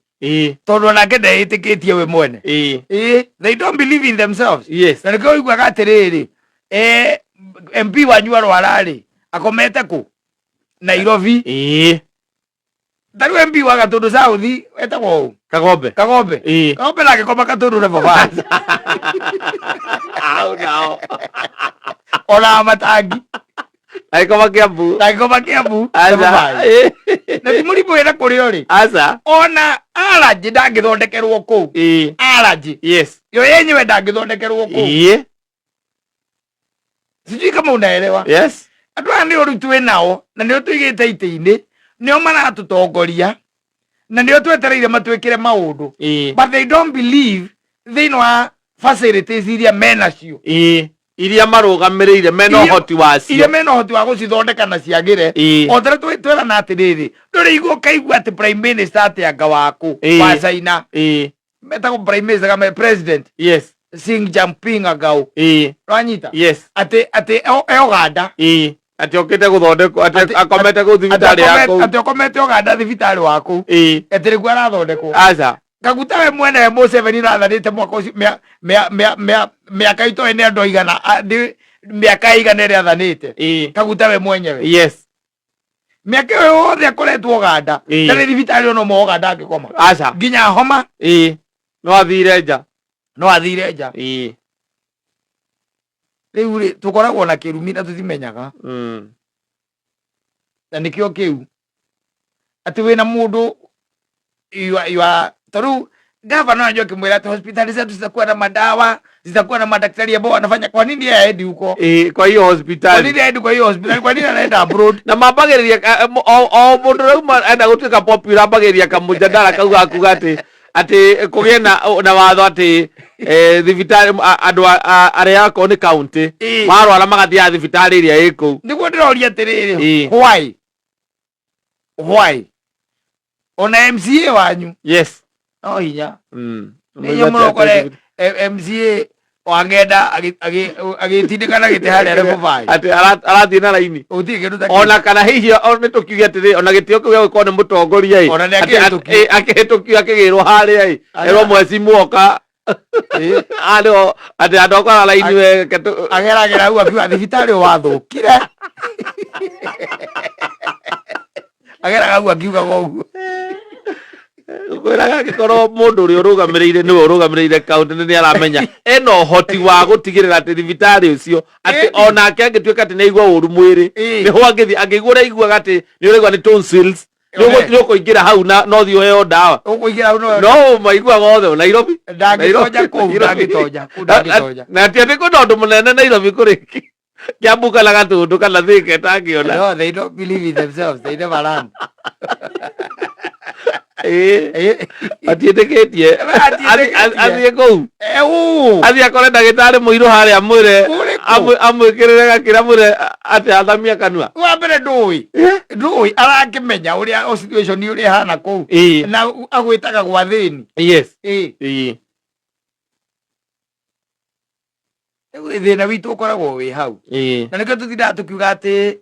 Tondũ onake ndeĩtĩkĩtie we mwene. Ĩĩ, they don't believe in themselves. Na nĩkĩo ũiguaga atĩrĩrĩ, MP wanyu arwara-rĩ, akomete kũ? Nairobi. Ta rĩu MP wa Gatũndũ South etagwo ũ? Kagombe. Kagombe. Kagombe ndangĩkoma Gatũndũ level 5. Au nao. Ona matangi. Agĩkoma Kiambu. Ndangĩkoma Kiambu level Aca. 5. Na ti mũrimũ wĩna kũrĩ ũrĩ. Aca. Ona allergy ndangĩthondekerwo kũu. Allergy. Yo yenyewe ndangĩthondekerwo kũu. Sijui kama unaelewa. Andũ aya nĩo rĩu twĩ nao na nĩo tũigĩte itĩ-inĩ, nĩo maratũtongoria na nĩo twetereire matwĩkĩre maũndũ, but they don't believe thĩinĩ wa facilities iria menacio. Iria marũgamĩrĩire mena ũhoti wacio. Iria mena ũhoti wa gũcithondeka na ciagĩre. O ta ũrĩa twerana atĩrĩrĩ, ndũrĩ igua ũkaigua atĩ prime minister atĩ anga waku wa China, metagwo prime minister kana president, Xi Jinping angau, wanyita? Atĩ e Uganda. Atĩ okĩte gũthondekwo, atĩ akomete kũu thibitarĩ ya kũu. Atĩ okomete Uganda thibitarĩ wa kũu. Atĩ nĩkuo arathondekwo. Aca. Kaguta we mwene we Museveni ũrathanĩte mwaka ũcio mĩaka itoĩ nĩ andũ aigana, mĩaka ĩigana ĩrĩa athanĩte. Kaguta we mwenyewe, mĩaka ĩyo yothe akoretwo Uganda, ndarĩ thibitarĩ ona ũmwe Uganda angĩkoma. Aca. Nginya homa. No athire nja. No athire nja. Rĩu rĩ, tũkoragwo na kĩrumi na tũtimenyaga. Na nĩkĩo kĩu atĩ wĩna mũndũ you are ta rĩu gavana wanyu akĩmwĩra atĩ hospitali zetu zitakuwa na madawa, zitakuwa na madaktari ambao wanafanya, kwa nini yeye haendi huko? Kwa hiyo Kwa hospitali. nini haendi kwa hiyo hospitali? Kwa nini anaenda abroad? Na mambagĩrĩria o mũndũ rauma enda gũtuĩka popular, ambagĩrĩria kamũjadara kau gakuga atĩ kũgĩe na watho atĩ thibitarĩ andũ arĩa akorwo nĩ county marwara magathiaga thibitarĩ ĩrĩa ĩ kũu. Nĩguo ndĩroria atĩrĩrĩ, why ona MCA wanyu no hinya nĩyo mũrokore MCA wa ng'enda agĩtindĩka na gĩtĩ harĩa level 5. Atĩ arathiĩ na raini. Gũtirĩ kĩndũ ta kĩu. Ona kana hihi nĩ tũkiuge atĩrĩ, ona gĩtĩo kĩu gĩa gũkorwo nĩ mũtongoria ĩ, Ona nĩ atĩ- akĩhĩtũkio. Akĩhĩtũkio akĩgĩrwo harĩa ĩ, erwo mweci muoka arĩo atĩ andũ akwara raini weke Ageragera hau akiuga thibitarĩ wathũkire, ageraga hau akiugaga ũguo. Kwĩraga angĩkorwo mũndũ ũrĩa ũrũgamĩrĩire nĩwe ũrũgamĩrĩire kaunti nĩ aramenya ena ũhoti wa gũtigĩrĩra atĩ thibitarĩ ũcio atĩ onake angĩtuĩka atĩ nĩ aigua ũru mwĩrĩ, nĩho angĩthiĩ angĩigua ũrĩa aiguaga atĩ nĩ ũraigua nĩ tonsils, nĩ ũkũingĩra hau na no thiĩ ũheo ndawa. Ũkũingĩra hau no No maiguaga othe Nairobi. Ndangĩtonya kũu. Nairobi. Ndangĩtonya kũu, ndangĩtonya. Na ti atĩ kwĩna ũndũ mũnene Nairobi kũrĩ Kiambu kana Gatũndũ kana Thika ĩtangĩona. No, they don't believe in themselves, they never learn. Matiĩtĩkĩtie. Matiĩtĩkĩtie. Athiĩ kũu, Ũ. Athiĩ akore ndagĩtarĩ mũirũ harĩa amwĩre Ũrĩkũ? Amwĩkĩrĩre gakĩra, amwĩre atĩ athamie kanua. Wa mbere ndũĩ arakĩmenya ũrĩa o situation ũrĩa ĩhana kũu, na agwĩtaga gwa thĩni. Rĩu thĩna witũ ũkoragwo wĩ hau, na nĩkĩo tũtindaga tũkiuga atĩ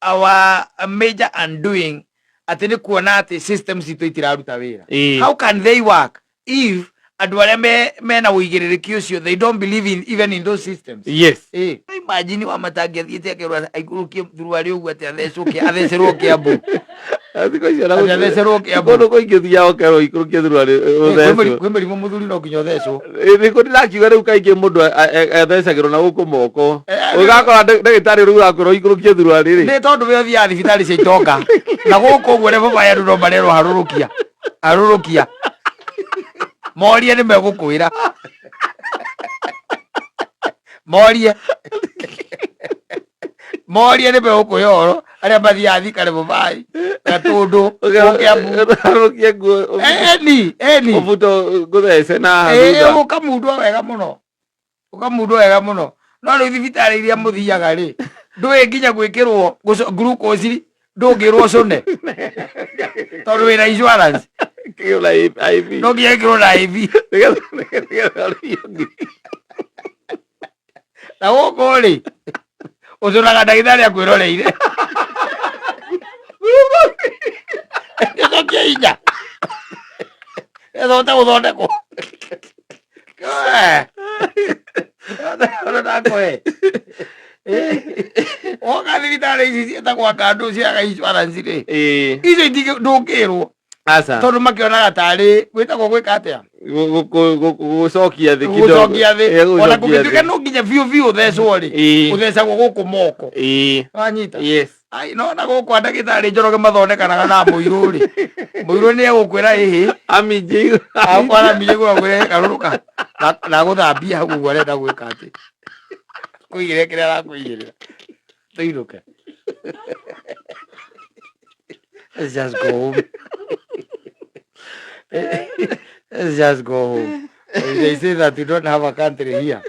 our major undoing atĩ nĩ kuona atĩ system citũ itiraruta wĩra. How can they work if andũ arĩa mena ũigĩrĩrĩki ũcio, they don't believe in even in those systems? Imagine wa matangi athiĩte akerwo aikũrũkie thuruarĩ ũguo atĩ athecwo athecerwo Kiambu. Thikũ icio na Atĩ athecerwo Kiambu. Kũndũ kũingĩ ũthiaga ũkerwo ikũrũkie thuruarĩ ũthecwo. Kwĩ mĩrimũ mũthuri no nginya ũthecwo. Nĩkũ ndĩrakiuga rĩu kaingĩ mũndũ athecagĩrwo na gũkũ moko, ũgakora ndagĩtarĩ rĩu akwĩrwo ikũrũkie thuruarĩ rĩ. Nĩ tondũ we ũthiaga thibitarĩ cia itonga, na gũkũ ũguo level 5 andũ no marerwo harũrũkia harũrũkia, morie nĩ megũkwĩra, morie. Morie nĩ megũkũhe ũhoro arĩa mathiaga Thika level 5, Gatũndũ, Kiambu. Rũkia nguo. Eni, eni. Ũbuto ngũthece na Ĩĩ, thutha. ũkamundwo wega mũno, ũkamundwo wega mũno. No rĩu thibitarĩ iria mũthiaga rĩ, ndũĩ nginya gwĩkĩrwo glucose, ndũngĩrwo ũcũne tondũ wĩna insurance. Kĩgĩrwo na IV. No nginya ĩkĩrwo na IV. Nĩgetha ũrĩhio ngiri. Na gũkũ rĩ, ũcũnaga ndagĩtarĩ akwĩroreire. Gĩcokia inya ĩthote gũthondekwo. Ona ndakũhe woka thibitarĩ ici ciĩtagwo akandũ ciaga insurance rĩ, icio ndũngĩrwo. Aca. Tondũ makĩonaga tarĩ gwĩtagwo gwĩka atĩa? Gũcokia thĩ kidogo. Gũcokia thĩ. Gũcokia Ona kũngĩtuĩka thĩ. no nginya biũ biũ ũthecwo rĩ, ũthecagwo gũkũ moko. Wanyita? Yes. Ai, no na gũkũ andagĩtarĩ Njoroge mathondekanaga na mũirũ rĩ, mũirũ nĩ egũkwĩra ĩhĩ. Aminje igũrũ. Aramije igũrũ akwĩre garũrũka na gũthambia hau ũguo arenda gwĩka atĩ kũigĩrĩra kĩrĩa arakũigĩrĩra. Tũinũke. Let's just go home. Let's just go home. They say that we don't have a country here.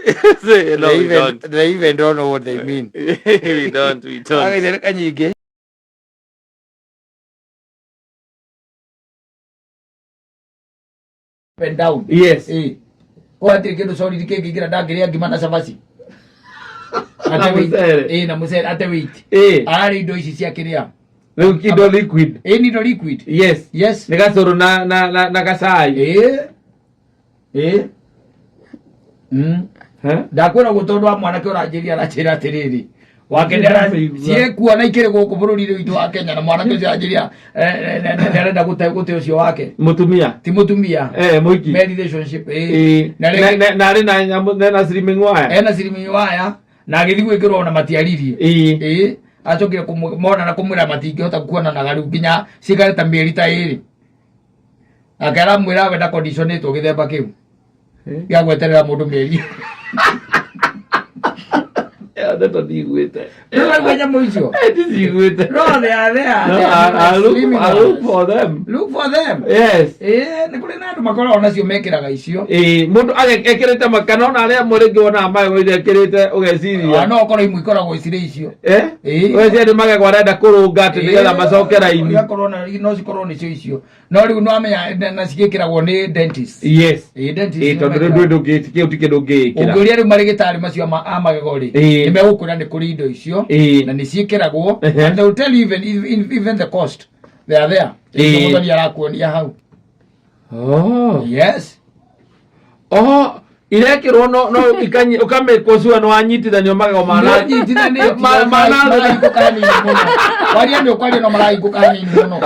Say, no, they we even, don't. They even don't know what they mean. We don't, we don't. Agithereka nyingĩ. Up and down. Yes. Ko hatirĩ kĩndũ solid kĩngĩingĩra, ndangĩrĩa ngima na cabaci. Na Ate weight. mũcere. Ĩ, na mũcere ate weight. Ararĩa indo ici cia kĩrĩa. Rĩu indo liquid. Ĩ, nĩ indo liquid. Yes. Yes. Nĩ gacũrũ na gacai. Ĩ. Ĩ. Eh? Ndakwĩra ũguo tondũ wa mwanake ũranjĩria aranjĩra atĩrĩrĩ wake nĩ Ndĩraigua. ciĩkuo na ikĩrĩ gũkũ bũrũri-inĩ witũ wa Kenya, na mwanake ũcio aranjĩria nĩ arenda gũte ũcio wake. Mũtumia. Ti mũtumia. Mũiki. Me relationship ĩ. Na Na rĩngĩ na arĩ na nyamũ na slimming wire. Ena slimming wire na agĩthiĩ gwĩkĩrwo ona matiaririe. Ĩ, acokire mona na kũmwĩra matingĩhota kuonanaga rĩu nginya cikare ta mĩeri ta 2. Nake aramwĩra we ndakondiconĩtwo gĩthemba kĩu gĩa gweterera mũndũ mĩeri. Ndeto ndiguĩte. Ndũraigua nyamũ icio? Ndiciguĩte. No, they are there. No, They are I look, slimming I look ones. for them. Look for them. Yes. Ĩ, nĩ kũrĩ na andũ makoragwo nacio mekĩraga icio. Ĩ, mũndũ ekĩrĩte kana ona arĩa amwe rĩngĩ wonaga magego-inĩ ekĩrĩte ũgeciria. Ah, no okorwo imwe ikoragwo cirĩ icio. Eh? Ũgeciria nĩ magego arenda kũrũnga atĩ nĩgetha macoke raini. Igakorwo no cikorwo nĩcio icio. No rĩu no amenya na cigĩkĩragwo nĩ dentist. Yes. Ĩ, dentist Ĩ, nĩo tondũ rĩu mekĩraga. ndũĩ kĩu ti kĩndũ ũngĩĩkĩra. Ũngĩũria rĩu marĩgĩtarĩ macio a magego rĩ, nĩ megũkwĩra nĩ kũrĩ indo icio na nĩ ciĩkĩragwo, and they will tell you even the cost. They are there. Mũthoni arakuonia hau. Oh. Yes. Oh, irekĩrwo no ũkamĩkwo cua nĩ wanyitithanio magego mana nyitithanĩtio marahingũka hanini mũno. Waria nĩ ũkwaria no marahingũka hanini mũno.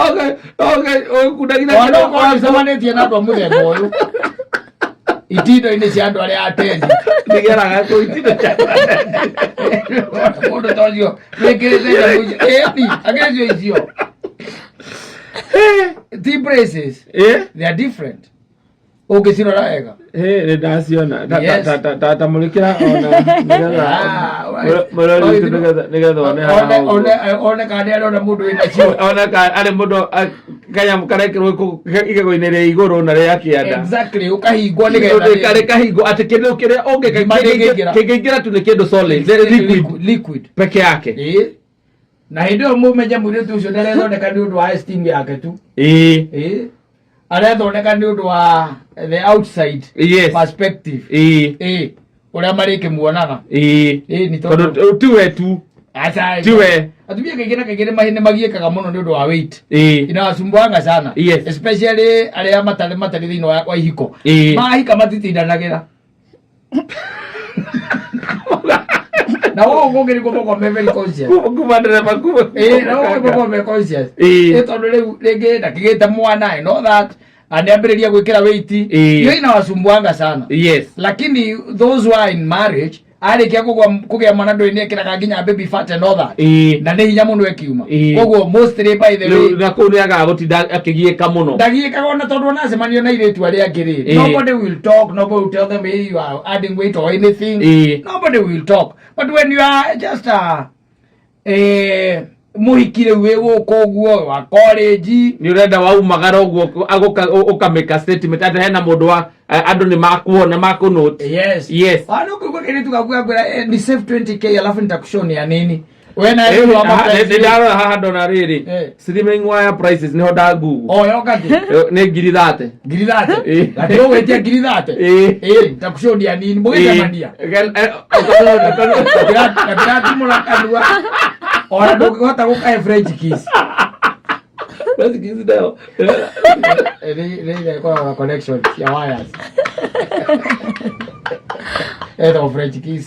Ũkundagia. Ona ũkorwo ũcemanĩtie na andũ a mũthemba ũyũ itindo-inĩ cia andũ arĩa atendi. Ndigeraga kũ itindo cia mũndũ ta ũcio wĩkĩrĩte nyamũ icio. Ĩni, akĩrĩ cio icio. Ti braces. They are different. Ũngĩcirora wega. Nĩ ndaciona. Yes. Ta mũrĩkĩra ona nĩgetha Ah, right. mũrori witũ nĩgetha one haha ũguo. One kana nĩ arona mũndũ wĩna cio. One ka arĩ mũndũ kanyamũ karekĩrwo igego-inĩ rĩa igũrũ na rĩa kĩanda. Exactly, ũkahingwo nĩgetha Rĩkahingwo atĩ kĩndũ kĩrĩa ũngĩka Ngima ndĩngĩingĩra. kĩngĩingĩra tu nĩ kĩndũ solid, liquid Liquid. peke yake. Ĩ. Na hĩndĩ ĩyo mũmenye mũirĩtu ũcio ndarethondeka nĩ ũndũ wa esteem yake tu. Ĩ. Arethondeka nĩ ũndũ wa the outside perspective. Ĩ. Ũrĩa marĩkĩmuonaga. Ĩ, nĩ tondũ tondũ tiwe tu. Aca, Tiwe. Atumia kaingĩ na kaingĩ nĩ magiĩkaga mũno nĩ ũndũ wa weight. Inawasumbuanga sana. Especially arĩa matarĩ thĩinĩ wa ihiko. Mahika matitindanagĩra. Na wao ũngĩ nĩguo makoragwo me very conscious. Kuma ndereba kuma. Ĩ, na ũguo makoragwo me conscious. Ĩ, tondũ rĩu rĩngĩ ndakĩgĩte mwana and all that, anĩambĩrĩria gwĩkĩra weight. Hiyo inawasumbuanga sana. Lakini those who are in marriage, arĩkia kũgĩa mwana ndũĩ nĩ ekĩraga nginya baby fat and all that. Na nĩ hinya mũno ĩkiuma. Koguo mostly, by the way, Rĩu na kũu nĩ agaga gũtinda akĩgiĩka mũno. Ndagiĩkaga ona tondũ onacemanio na airĩtu arĩa angĩ rĩ, nobody will talk, nobody will tell them, "Hey, you are adding weight" or anything. Nobody will talk. But when you are just Mũhiki rĩu wĩ gũkũ ũguo wa college. Nĩ ũrenda waumagara ũguo ũkamĩka statement atĩ hena mũndũ wa andũ nĩ makuona makũnote. Yes. Yes. Ano kũigua kĩrĩtu gaku gakwĩra, ni save 20K alafu nitakushonia nini we na rĩu wa mapenzi. Nĩ ndarora haha ndona rĩrĩ, slimming wire prices, nĩho ndagugu. O yoka kĩ? Nĩ 30,000. 30,000? Eh. Gati ũgwĩtia 30,000? Eh. Nitakushonia nini mũgĩcemania? Gatiramũra kanua ona ndũngĩhota gũkahe French kiss. French kiss nayo. Nĩ ile ĩkoragwo na connection cia wires, etagwo French kiss.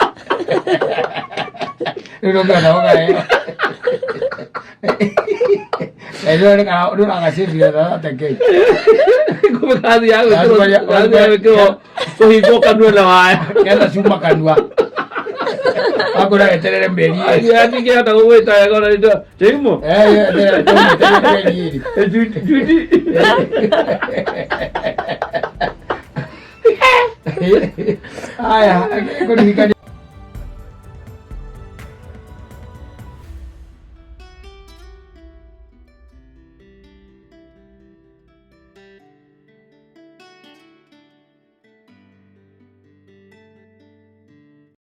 Rĩu ndũngĩhota gũkahe nĩ ũragacĩbire 30K. Kumbe kazi ya gwĩkĩrwo, kazi ya gwĩkĩrwo kũhingwo kanua na waya. Ketha cuma kanua akwĩra weterere mĩeri ĩrĩ. Atingĩhota gũgwĩta wega ona nĩ Jaimo. Weterere mĩeri ĩrĩ. Judy. Haya, kũririkania.